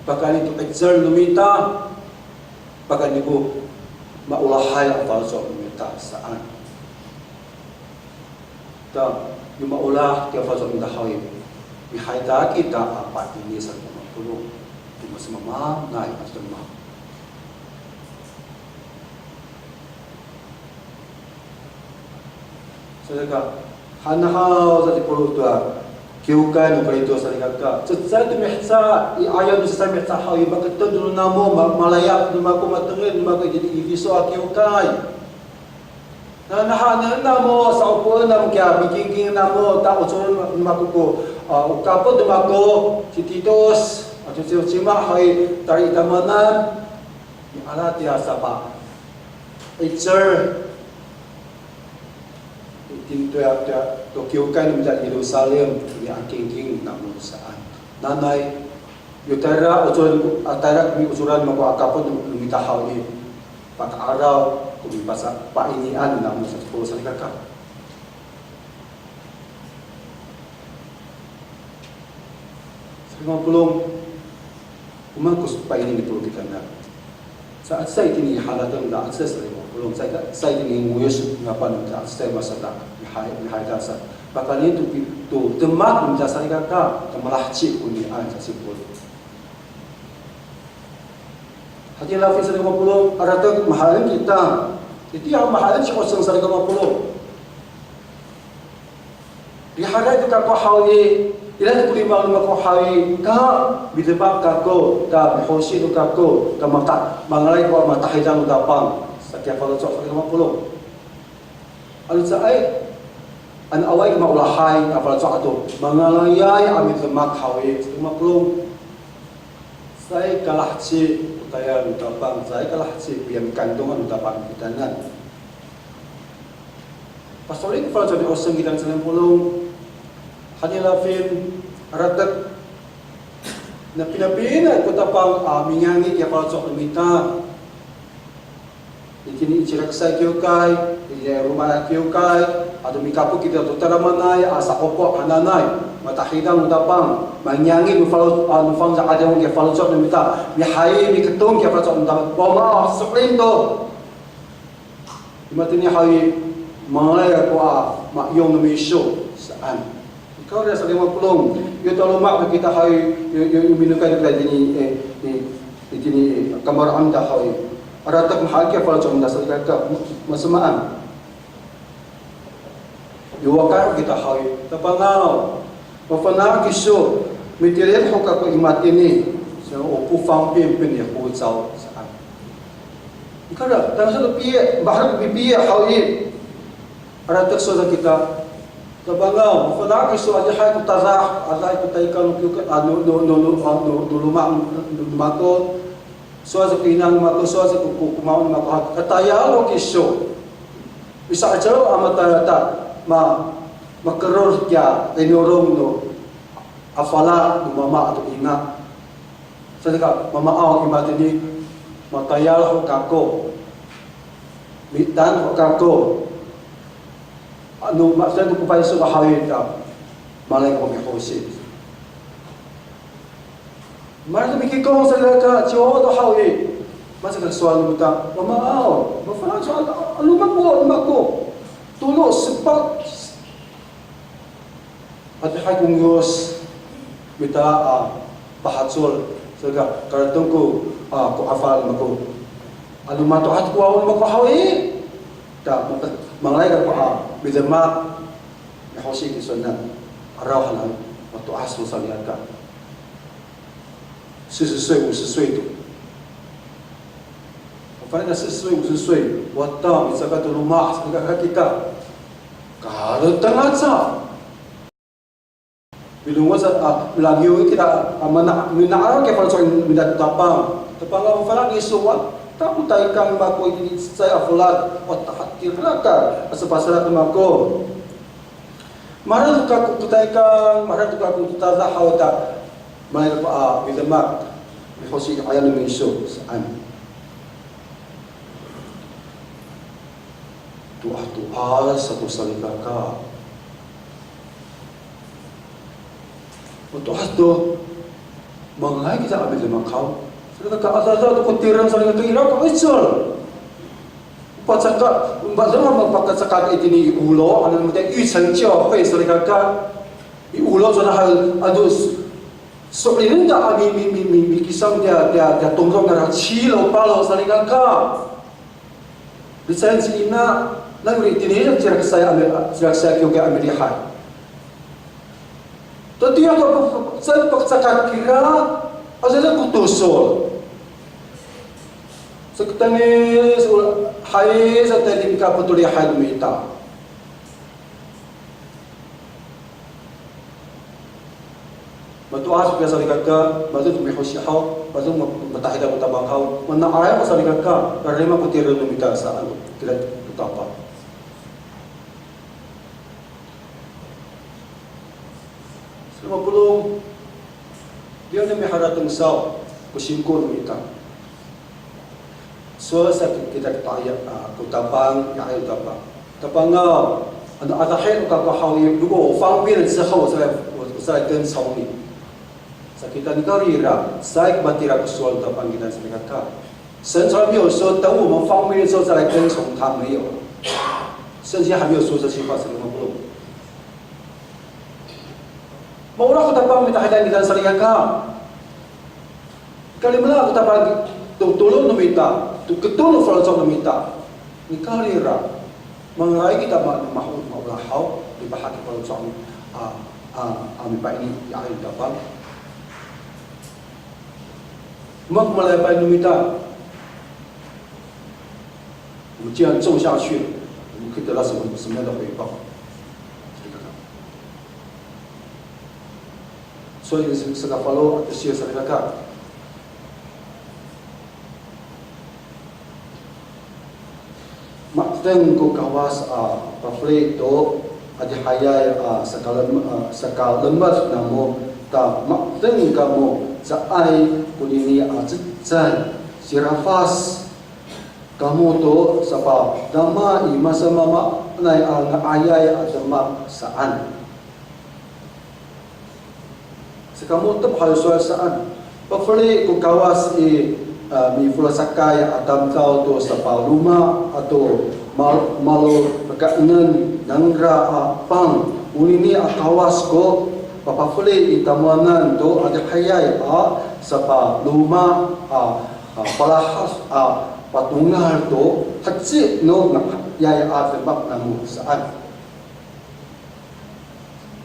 Pakayni to 'icel no mita, pakayni ko maolahay a faloco' no mita saan. Ta, yo maolah tiya faloco' no mita haw i, mihayda kita a pa'ini sa ko mapolong, to masamaamaanay a demak. Salikaka, hanahaw sa ci Polo to a kiwkay no Korinto salikaka. Cecay to miheca, i 'ayaw no cecay miheca haw i, maketon to no namo, ma-, malayap no mako, matengil no mako i Efiso a kiwkay. Nanahanen namo, sa'opoen namo kiya, mikingking namo, ta ocoren no mako ko, a, o kapot no mako ci Titos, a, ci, ci, cima haw i, tayra i tamowanan, miala tiya sapa 'icel, itini toya, toya, to kiwkay no mita Yerusalem, miakingking namo saan. Nanay, yo tayra ocoren, a, tayra ko miocoran mako a kapot no mita haw i, paka'araw ko mipasa, pa'inian namo sa ci Polo salikaka. Salikaka mapolong, o maan ko pa'ini ni Polo kitanan. Sa, sa itini harateng ta, sa salikaka mapolong, sa, sa itini ngoyos ngapan ta, sa masa ta, mihay, mihayda sa. Pakayni to pi-, to demak no mita salikaka, to malaheci konian sa ci Polo. Hatira lafin salikaka mapolong, harateng mahaen kita. Itiya ho mahaen ci Oseng salikaka mapolong. Rihaday to kako haw i, ira to ko lima no mako haw i, ka midemak kako, ka mihosi to kako, ka mata, mangalay ko matahidang no Tapang, saan kiya faloco' salikaka mapolong. Ano caay, ano awaay ko maolahay a faloco' ato, mangalayay a midemak haw i, salikaka mapolong. Caay kalaheci ko tayal no Tapang, caay kalaheci ko ya mikandongan no Tapang kitanan. Paso'elin ko faloco' ni Oseng kitanan salikaka mapolong, hani lafin, aratek, na pinapina ko Tapang a mingangi kiya faloco' no mita. Itini i Cilaksay kiwkay, itini i Roma kiwkay, ato mikapot kita to tadamaanay a sa'opo hananay, matahidang no Tapang, mangiyangi no falo, a, no fangcalay a 'Adingo kiya faloco' no mita, mihayi, miketong kiya faloco' no mita, o ma, so'elin to. I matini haw i, mangalay ako a ma'ayong no miso saan. Ikawrira salikaka mapolong, yo taloma' kita haw i, yo, yo, yo minokay kita itini, e, i, itini kamaro'an ta haw i. Aratek mahaen kiya faloco' no mita salikaka, masamaan. Yo wakay kita haw i, Tapangaw, mafana' kiso, mitilid ho kako i matini, sa o 不方便 pin ya 护照 saan. Ikawrira, tangasa to piye, maherek ko pipiye haw i. Aratek sowal sa kita, Tapangaw, mafana' kiso, adihay ko tadah, adihay ko tayka no kiwkay, a, no, no, no, no, a, no, no loma', no, no mako, sowal sa ko ina no mako, sowal sa ko, ko, ko mama no mako, ha, katayal ho kiso. Misa'icel a matayal ta, ma, makeror kiya 'inorong no afala no mama ato ina. Saan ka, mamaaw i matini, matayal ho kako. Mitan ho kako. Ano, ma, saan ko payso ka haw i ta, mangalay ko mihosi. Mangalay to mikikong salikaka, ciwawa to haw i. Masa ka sowal no mita, mamaaw, mafana' kiso, ano mako, ano mako. Tolo, sepat, Adihay ko ngiyos, mita a pahacol, saka karateng ko, a, ko afal mako. Ano mato'as ko wawa no mako haw i, ta, mata, mangalay kako a midemak, mihosi kisonan, araw hanan, mato'as to salikaka. 四十岁、五十岁 to. Mafana' 四十岁、五十岁, wata, micakay to loma', salikaka kita. Kareteng aca. Milongoc sa, a, milangiw kita, a, mana, mina'araw kiya faloco' no mita to Tapang. Tapang a mafana' kiso, wata ko tayka no mako itini cecay a folad, wata hatira ka, a sapasadak no mako. Maherek to kako ko tayka, maherek to kako ko tadah haw ta, mangalay kako a midemak, mihosi i 'ayaw no miso saan. To'as, to'as sato salikaka. O to'as to, mangalay kita a midemak haw. Salikaka, adada to ko tireng salikaka, ira ko 'icel. Pacaka, ba, deng a mapakacaka itini i 五楼, ano mita 育成教会 salikaka. I 五楼 saan haw, ano, so'elin ta a mi, mi, mi, mi, mikisang tiya, tiya, tiya tongrong kira 七楼八楼 salikaka. Licayen ci ina, nangra itini i Cilaksay a mi, Cilaksay kiwkay a milihay. Tatiya to, saan pakacaka kira, aca ko tosol. Sakatengil, hay, sa tayni ka patolihay no mita. Mato'as kiya salikaka, mato to mihosi haw, mato ma, matahidang ko Tapang haw, mana'ay ko salikaka, rarima ko tireng no mita saan, kira ko Tapang. Salikaka mapolong, diya no miharateng saw ko singko no mita. Sowal sa kita, kita, a, ko Tapang, ya, ayo Tapang. Tapangaw, ano, adada ho kako haw i, 如果我方便的时候，我再来，我，我再来跟从你。Sa kita nikawrira, caay matira ko sowal no Tapang kita salikaka. 神从来没有说等我们方便的时候再来跟从他，没有。圣经还没有说这句话，salikaka mapolong. Maolah ko Tapang mita, hay, kita salikaka. Kalimela ko Tapang to tolon no mita, to ketong no faloco' no mita. Nikawrira, mangalay kita ma, maho, maolah haw, lipahak i faloco' a, a, a mipaini i 'ayaw no Tapang. Mak malayapay no mita. 我们既然种下去了，我们可以得到什么，什么样的回报？所以是，是个 follow up 的事，是那个。 Mateng ko Kawas a pafeli to adihayay a sakalem, a sakalemed namo, ta mateng kamo caay konini a cecay, sirafas kamo to sapadama i masamaamaanay a nga'ayay a demak saan. Saka mo^tep haw i sowal saan. Pafeli ko Kawas i, a, mifolosakay a tamdaw to sapaloma ato mal, malofekaenen nangra a pang. Onini a Kawas ko papafeli i tamowanan to adihayay a sapaloma a, a, palahas a patongal to heci no nga'ayay a demak namo saan.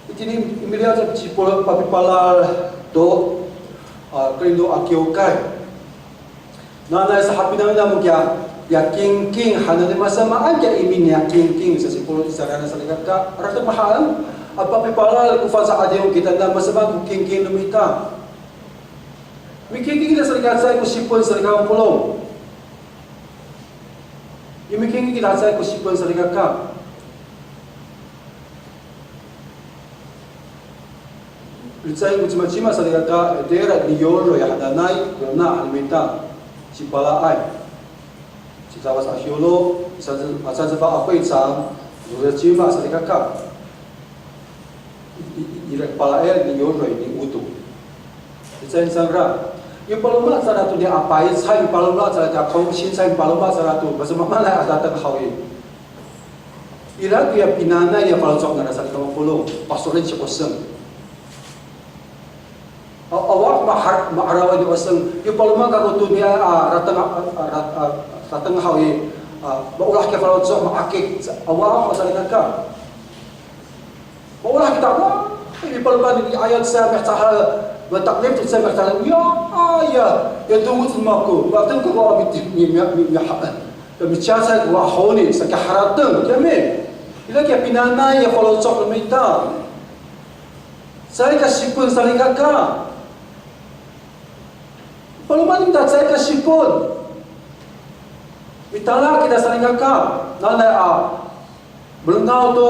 Itini i miliyaw sa cipol papipalal to, a, Korindo a kiwkay. Nanay sahapinang namo kiya, ya kingking hananay, masamaan kiya imi niya kingking sa cipol i sarihanan salikaka. Rato mahaen a papipalal ko fangsa a adihong kitanan, masamaan ko kingking no mita. Mikingking kita salikaka, caay ko sipon salikaka polong. Mikingking kita caay ko sipon salikaka. Licay ko cimacima salikaka, itira ni Yoroy hananay, yona han no mita, cipalaay. Cicawas a hiyolo, sa, sa, sa, a 会长, cima salikaka. I, i, ira palaay ni Yoroy ni Oto. Licay cangra. Mipaloma cangra to ni apay, caay mipaloma cangra to, kongsin caay mipaloma cangra to, masamaamaanay a dateng haw i. Ira ko ya pinanay ya faloco' nangra sa kamo polong, pasoren ci Oseng. A, awa ma'ar, ma'araw ni Oseng, yo paloma kako to niya, a, rateng, a, a, rat, a, rateng haw i, a, maolah kiya faloco' ma'akik, awa haw salikaka. Maolah kita, wa, i paloma ni ayat sa mihecahal, mataklif to sa mihecahal, ya, a, ya, ya, dongoc mako, mateng ko wa mi, mi, mi, mi, mi, ha, ya, micacay ko wa honi, saka harateng, kami. Ira kiya pinanay ya faloco' no mita. Caay ka sipon salikaka. Paloma no mita caay ka sipon. Mitala kita salikaka. Nanay a, melengaw to,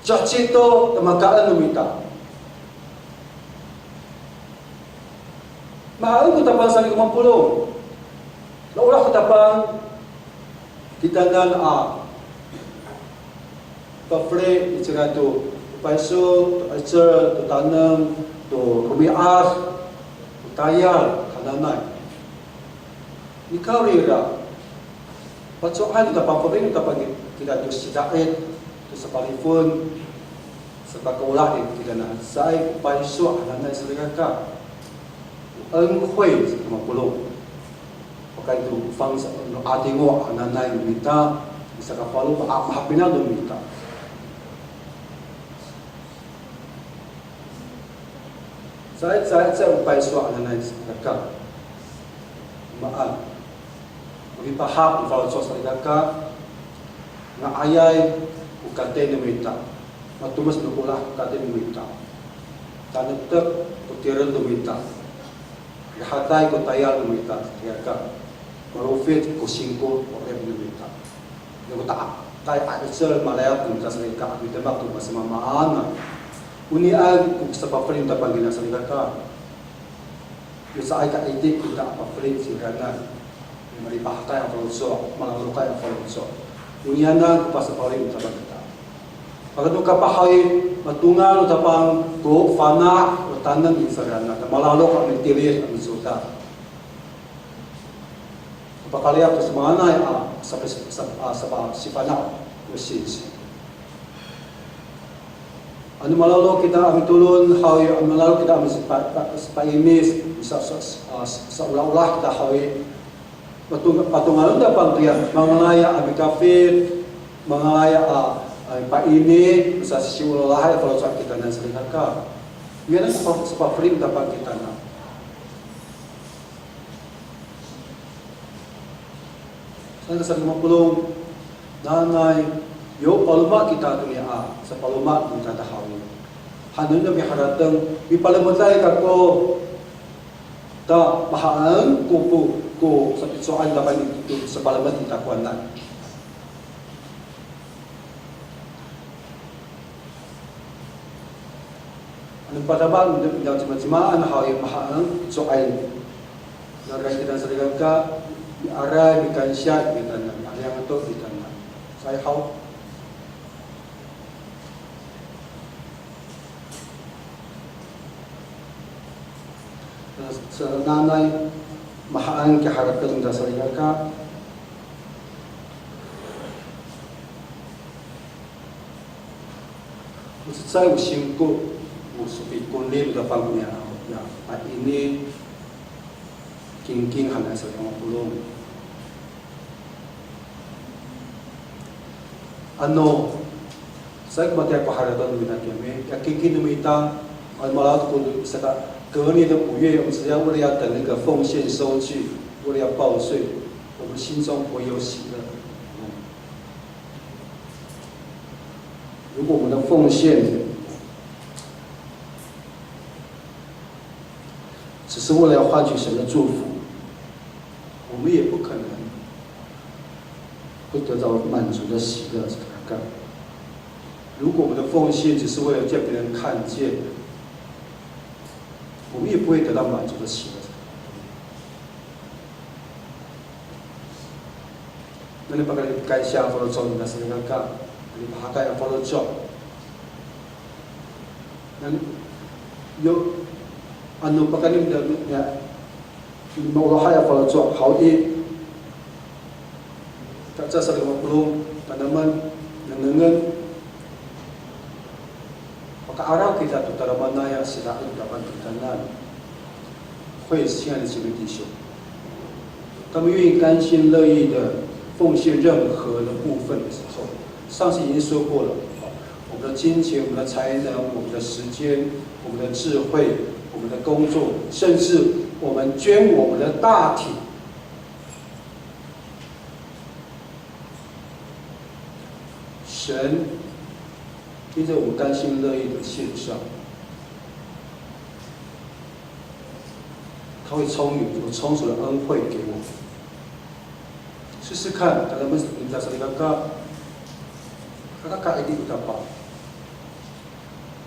ciheci to, tamakaen no mita. Mahaen ko Tapang salikaka mapolong. Naolah ko Tapang, kitanan a pafeli i cira to payso, to 'icel, to taneng, to romi'ad, to tayal hananay. Nikawrira, paco'ay no Tapang, pafeli no Tapang kita to sida'it, to sapalifon, sapakaolah i kitanan, caay ko payso hananay salikaka. 恩惠 sa kamo polong. Pakayni to fangsa no 'adingo hananay no mita, misakafalo a mahapinang no mita. Caay, caay, caay ko payso hananay salikaka. Maan. Mipahap no faloco' salikaka. Nga'ayay ko katey no mita. Matomes no olah ko katey no mita. Tanektek ko tireng no mita. Rihaday ko tayal no mita, salikaka. Malofit ko singko, 'orip no mita. Ira ko ta'akay a 'icel malayap no mita salikaka, midemak to masamaamaanay. Onian ko sapafeli no Tapang kina salikaka. Yo caay ka 'iti kita a pafeli cingranan. Malipahakay a faloco', malalokay a faloco'. Onian ko pasafeli no Tapang kita. Pakayni to kapah haw i, matongal no Tapang ko fana' no taneng i cingranan, malalok a mitilid a micodad. Pakaliyaf to samaanay a sapa, sapa, a, sapa, sifana' no singsi. Ano malalok kita a mitolon haw i, ano malalok kita a misipa, pa, sipaimis, sa, sa, sa, saolaolah kita haw i, Patongal, patongal no tapang toya mangalaya a mikafit, mangalaya a, a paini, sasiwalahay a faloco' kitanan salikaka. Miyanan sa, sapafeli no tapang kitanan. Saka salikaka mapolong, nanay, yo paloma kita to niya, sapaloma kita tahawi. Hanen a miharateng, mipalemeday kako, ta mahaen ko po, ko sapico'an dapan i, sapalemed i takowanan. Ano padama, no cimacima, ano haw i mahaen, co'ay. Nanay kita salikaka, miaray, mikansiya, kita na, miariyang to, kita na. Sa i haw. Sa nanay, mahaen kiharateng ta salikaka. O cecay o singko, o sopikonlim ta pangko niya, ya, a ini, kingking hanay salikaka mapolong. Ano, sa ko matiya ko harateng no mita kiyami, ya kiki no mita, ano malaot ko saka, 隔年的五月，我们只要为了要等那个奉献收据，为了要报税，我们心中不会有喜乐。如果我们的奉献只是为了要换取神的祝福，我们也不可能会得到满足的喜乐。如果我们的奉献只是为了叫别人看见，我们也不会得到满足的喜乐。 Nani pakayni a faloco' no mita salikaka, nani pahakay a faloco'. Nani, yo, ano pakayni no mita, maolahay a faloco', haw i, ta, ta salikaka mapolong, tanamen, nengnengen, Paka'araw kita to tadamaanay a sida'it a pangkitanan. 会，亲爱的姐妹弟兄，当我们愿意甘心乐意的奉献任何的部分的时候，上次已经说过了，我们的金钱、我们的才能、我们的时间、我们的智慧、我们的工作，甚至我们捐我们的大体， 神因着我们甘心乐意的献上，他会充盈，有充足的恩惠给我们。试试看，tadamen no mita salikaka, kaka kaidi kita pa.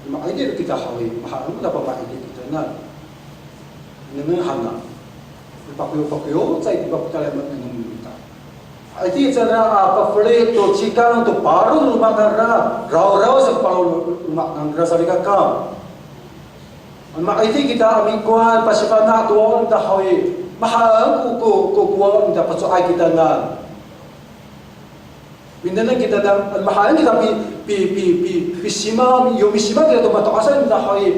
Maidi kita haw i, mahaen kita pa maidi kita na. Nengneng hana. Pakoyo, pakoyo, caay pakotalay nengneng kita. Iti cangra a pafeli to cikang to paro no loma' nangra, rawraw sa paro no loma' nangra salikaka. Maidi kita a mikowan, pasifana' to wawa no mita haw i, mahaen ko, ko, ko, ko wawa no mita paco'ay kita na. Minengneng kita na, mahaen kita pi, pi, pi, pi, pisima, yo misima kita to mato'asay no mita haw i,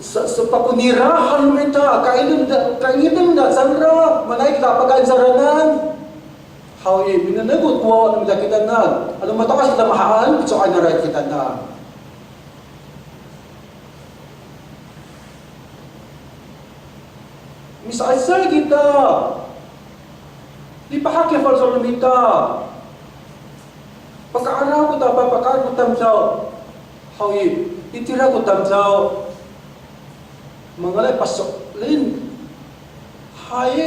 sa, sa pakonira han no mita, kaineng da, kaineng da cangra, manay kita pakaen cangraan. Haw i, minengneng ko wawa no mita kitanan, ano mato'as kita mahaen, pico'ay nangra kitanan. Misa'icay kita. Lipahak ko faloco' no mita. Paka'araw ko ta, pa, paka'araw ko tamdaw. Haw i, itira ko tamdaw. Mangalay paso'elin. Hay,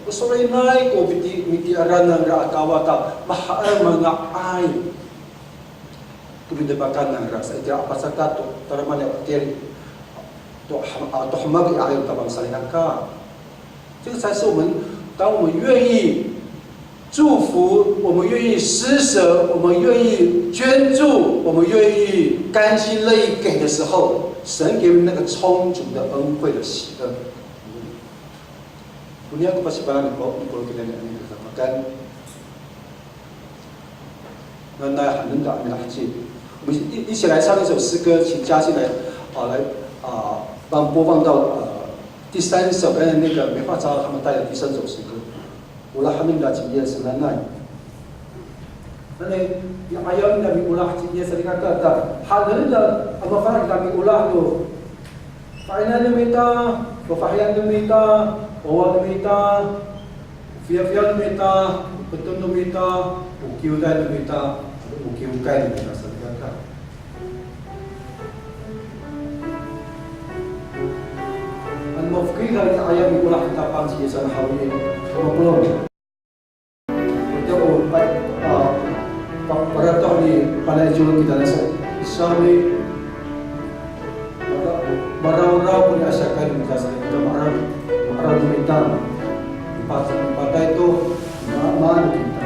o so'elinay ko miti, mitiyaran nangra a kawata, mahaen manga'ay. To midepakan nangra sa itira a pacakat to, tadamaanay a 'otil. To ha, a, to hamak i 'ayaw no Tapang salikaka. 这个才是我们，当我们愿意祝福，我们愿意施舍，我们愿意捐助，我们愿意甘心乐意给的时候，神给我们那个充足的恩惠的喜乐。Onian ko pasifana'an no mita, no mita kitanan a katamakan. Nanay hanen ta a milaheci. 我们一，一起来唱一首诗歌，请嘉欣来，啊，来，啊，帮播放到，呃，第三首，刚才那个梅花早他们带的第三首诗歌。Olahen nira ci Yis sananay. Nanay, i 'ayaw nira miolah ci Yis salikaka, ta haenen nira a mafana'ay kita miolah to fa'inayan no mita, fafahiyan no mita, wawa no mita, fiyafiyaw no mita, peton no mita, o kiwkay no mita, o kiwkay no mita salikaka. Ano mafokil i 'ayaw miolah kita pang ci Yis a haw i, ano mapolong. Ita o pa, a, pa, paratoh ni panay culu kita nasa, sami, mara, marawraw ko ni asakay no mita sa, ita maraw, maraw no mita. Ipat, ipatay to, ma, maan no kita.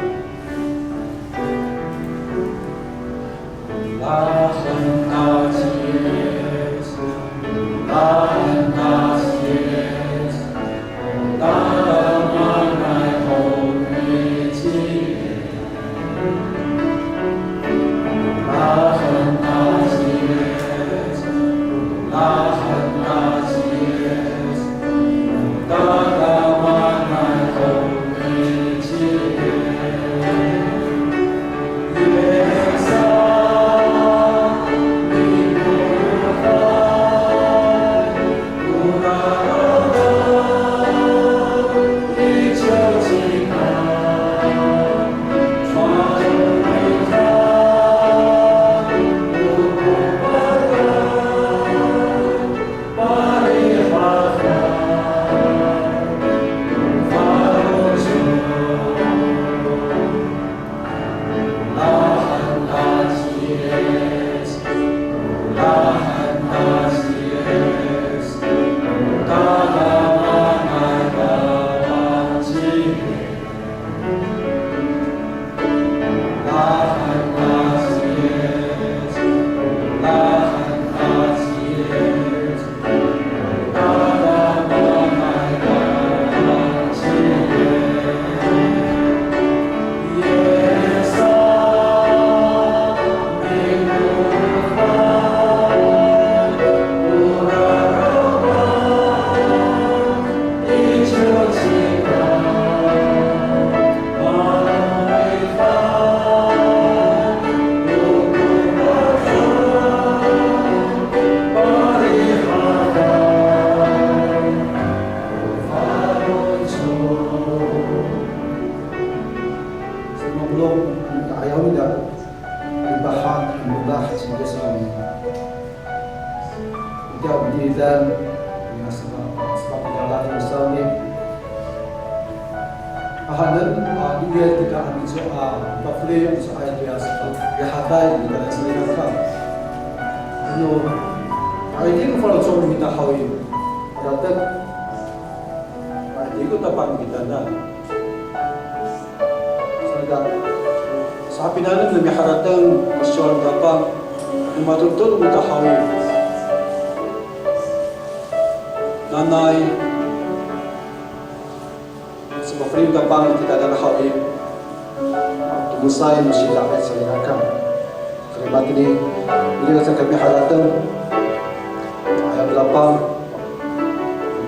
Sa mapolong, ano ka'ayaw nira, lipahan, ano lah, cinta sa kami. Itiya o mitilidan, iniya sa, sa pakayni a sawni. Haenen, a, iniya kita a miso, a, pafeli, a misoay toya sa, rihaday, kita na sa iniya ka. Ano, a, itiya ko faloco' no mita haw i, harateng, a, itiya ko tapang kitanan. Saka, sapinangen no miharateng, masowal no Tapang, no matolotolo no mita haw i. Nanay, sapafeli no Tapang, kita nanay haw i. Tomosay no sida'it salikaka. Kalimatini, iniya sa kami harateng. Aya Tapang,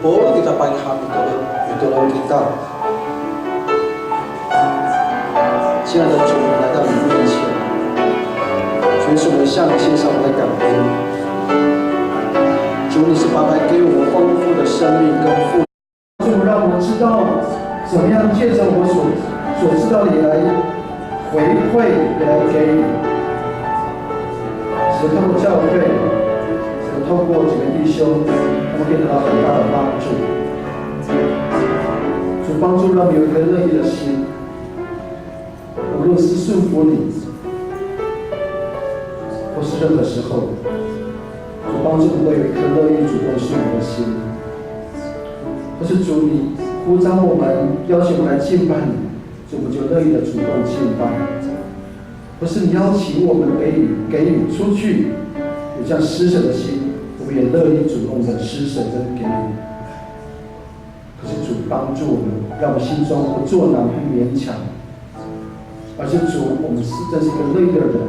polong kita pang ha mitolon, mitolon kita. 亲爱的主，我们来到你面前，主耶稣，我们向你献上我们的感恩。主，你是白白给我们丰富的生命跟富足，让我们知道怎么样借着我所，所知道的来回馈，来给予，使得透过教会，使得透过几个弟兄，他们可以得到很大的帮助。主帮助让我们有一颗乐意的心，无论是顺服你，或是任何时候，主帮助我们都有一颗乐意主动顺服的心。或是主，你呼召我们，邀请我们来敬拜你，主，我们就乐意的主动敬拜。或是你邀请我们给予，给予出去，有这样施舍的心，我们也乐意主动的施舍跟给予。可是主帮助我们，让我们心中不作难不勉强，而是主，我们是真是一个乐意的人。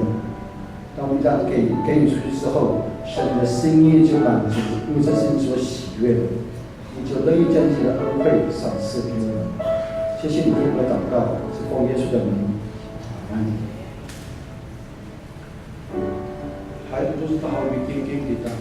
当我们这样给，给予出去之后，神的心意就满足，因为这是你所喜悦的。 你就乐意将你的恩惠赏赐给我们。谢谢你听我祷告，是奉耶稣的名，阿门。还不是好好地听听你的。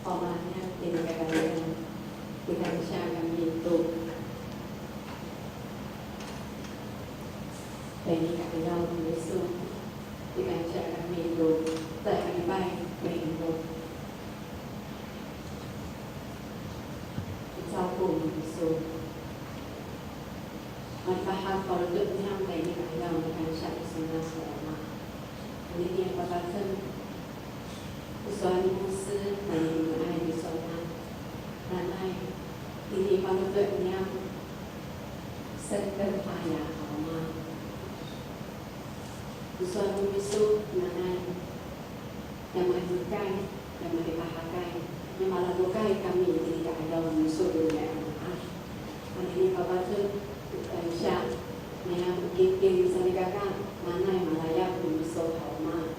Pamahaen tini kakarayan, mikansiya kami to tayni ka'ayaw no miso, mikansiya kami to tahadipay no miso. Micapo no miso. Malipahak ko faloco' niyam tayni ka'ayaw, mikansiya kiso na Wama. Anini a papaten, o sowal ni Mose, nanay kiso na, nanay, itini faloco' niyam, saka paya Wama. O sowal no miso, nanay, ya mahekay, ya malipahakay, ya malalokay kami itini ka'ayaw no miso, nanay. Anini papaten, kansiya, niyam o kingking salikaka, nanay malayap no miso haw Wama.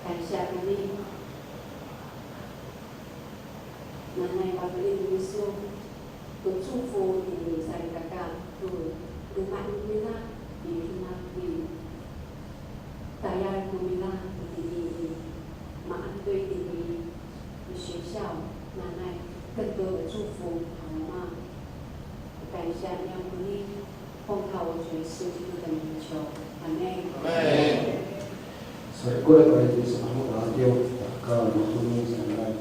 Kansiya kami, nanay pafeli no miso, to 祝福 itini salikaka, to loma' no mira, i demak i tayal no mira itini i maan to itini i 学校, nanay 更多的祝福 haw Wama. 感谢你，奉靠我主耶稣基督的名求，阿们。阿们。Salikaka to Yis a radiw, ta ka matonong sanay.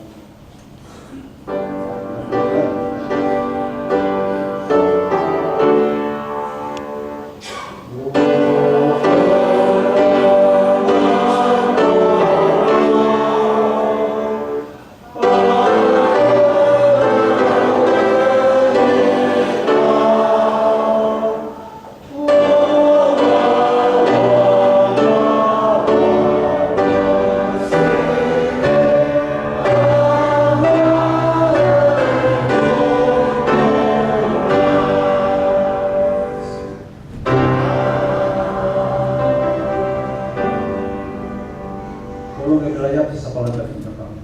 Polong i layap sapalemed no Tapang.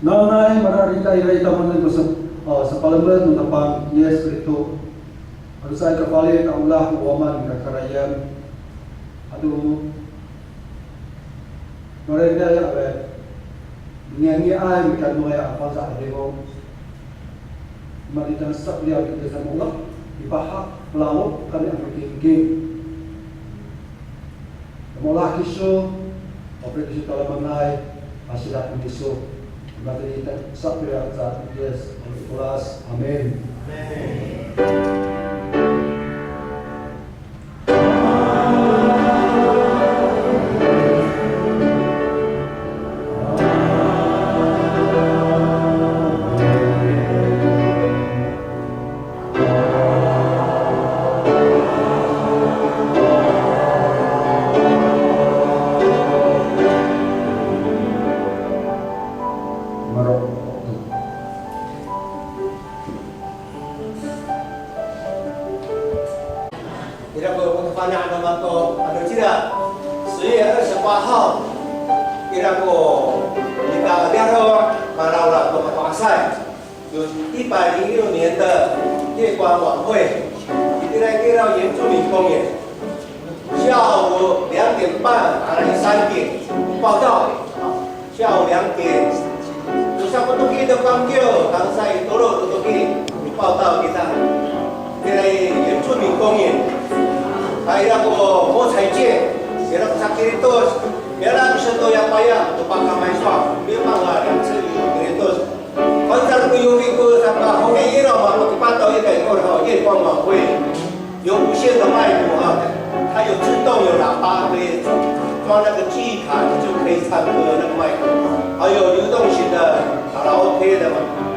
Nanay mara'itay ira i tamanen ko sa, a, sapalemed no Tapang Yis Kristo. Ato sa i kafali ta olah ko Wama no kakarayan. Ato mara'itay a, Ngiyangiay mikanoay a faca a 'Adingo. Matiya sa'opo a mitiya sa molah, mipahak, palalo, kami a mikingking. Molah kiso, mafeli' kiso tadamaanay, a sidak kiso. Matiya sa'opo a ca Yis a mitolas. Amin. Ira ko fana' no mako, ano cira, 十月二十八号, ira ko nika niyaro', malawla to mato'asay. 有一百零六年的月光晚会, itira i kira 原住民公园。下午两点半 ira 三点报到。下午两点, tosa ko toki no pangkiw, tangsa i tolo ko toki, 报到 kita. Itira i 原住民公园. Ira ko 摸彩券, ira ko sakiritos, ira ko sato ya paya, to pakamayso, ira ko 两次 kiritos. 反正 ko yofi ko sapahoni ira, mako kipataw ira ko 月光晚会, 有无线的麦克啊，它有自动有喇叭可以装那个记忆卡，你就可以唱歌那个麦克，还有流动型的卡拉OK的嘛，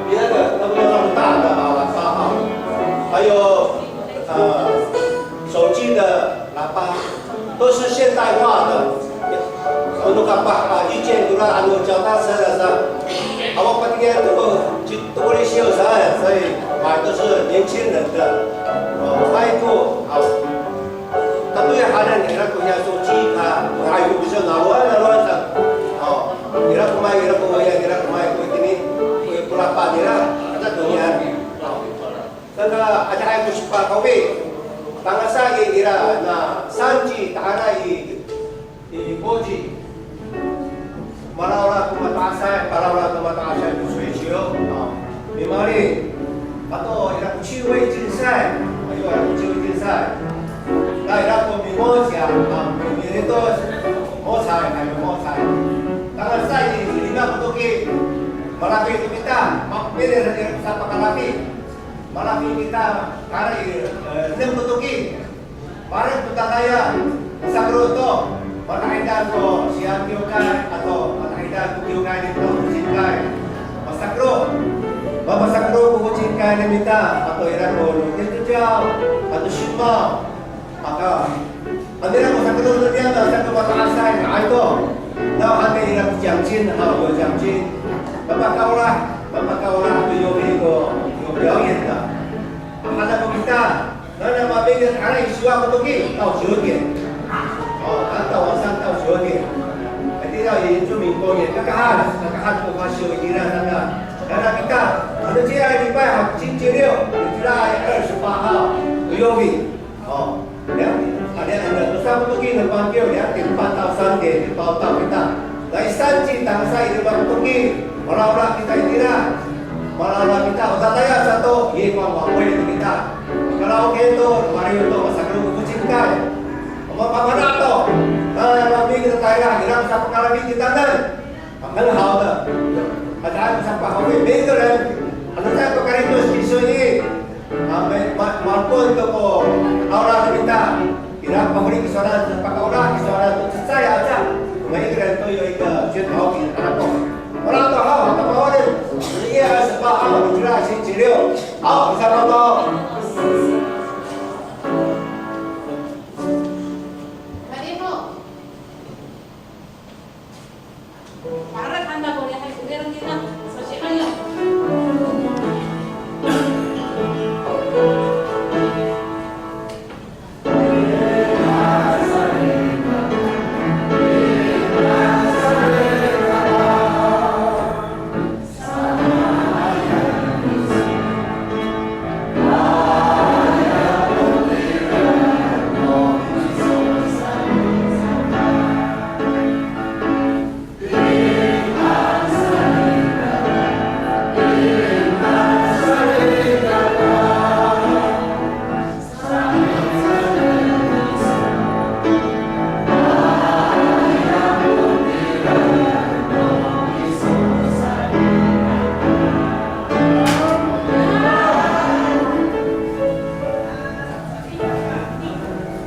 比那个那个那么大的啊喇叭啊，还有呃手机的 喇叭，都是现代化的。Ano kapah a 意见 kora ano 脚踏车的 sa, awa patikian to ko, ci, to ko lisiw sa, 所以买都是年轻人的，呃，麦克，啊，tatoya hanen ira ko ya 手机卡, ay ko bisa naloan, naloan sa, o, ira ko may, ira ko waya, ira ko may ko itini, ko, ko lapa nira, ata to niyan. Saka adihay ko sipakawi. Tangasa i ira na sanji tahira i, i koji. Malawla ko mato'asay, malawla ko mato'asay ko 水球. A, mimali. Ato ira ko 趣味竞赛. Ayo, ira ko 趣味竞赛. Na ira ko mimocay, a, mi, miritos. Mocay, a, mimocay. Tangasa i, lima ko toki. Malafi to kita. Ma, pili ira ko sapakalafi. Malafi kita, kari, e, enem ko toki. Parik to tadaya, masakero to, matahidang ko siyam kiwkay, ato matahidang ko kiwkay nito ko 福建会. Masakero, mamasakero ko 福建会 no mita, ato ira ko no Tintojaw, ato Simaw. Aka, ano ira ko masakero no niyam, saka mato'asay, nga'ay to. Nawhani ira ko 奖金, haw, 有奖金. Mapakaolah, mapakaolah to yofi ko, ko 表演的. Hana ko kita, nana mamingad, hana i siwa ko toki, 到九点. O, 到晚上到九点. Ira i 原住民公园, kakahan, kakahan ko fasiw ira, nana, nana kita, ano cira i lipay, ha, 星期六, cira i 二十八号, 土曜日. O, ya, ada, ada, tosa ko toki no pangkiw, 两点半到三点, 报到 kita. Laisang ci tangasa i lima ko toki, malawla kita itira. Malawla kita, o tadaya sato, 月光晚会 kita. Karaoke to, mariw to, masakero ko 福建会. O, mapamana' to. Ay, mami kita tayra, ira ko sapakalafi kitanan. 很好的。Adihay ko sapakalafi, 每一个人, ano sa pakaritos kiso i, a, ma, ma, mapon to ko awra no mita. Ira pafeli kisowanan, pakaolah kisowanan to cecay aca. 每一个人都有一个捐头品，ira ko. Ora to haw, haw, haw, 十月二十八号, ira 星期六. Haw, sapakalafi.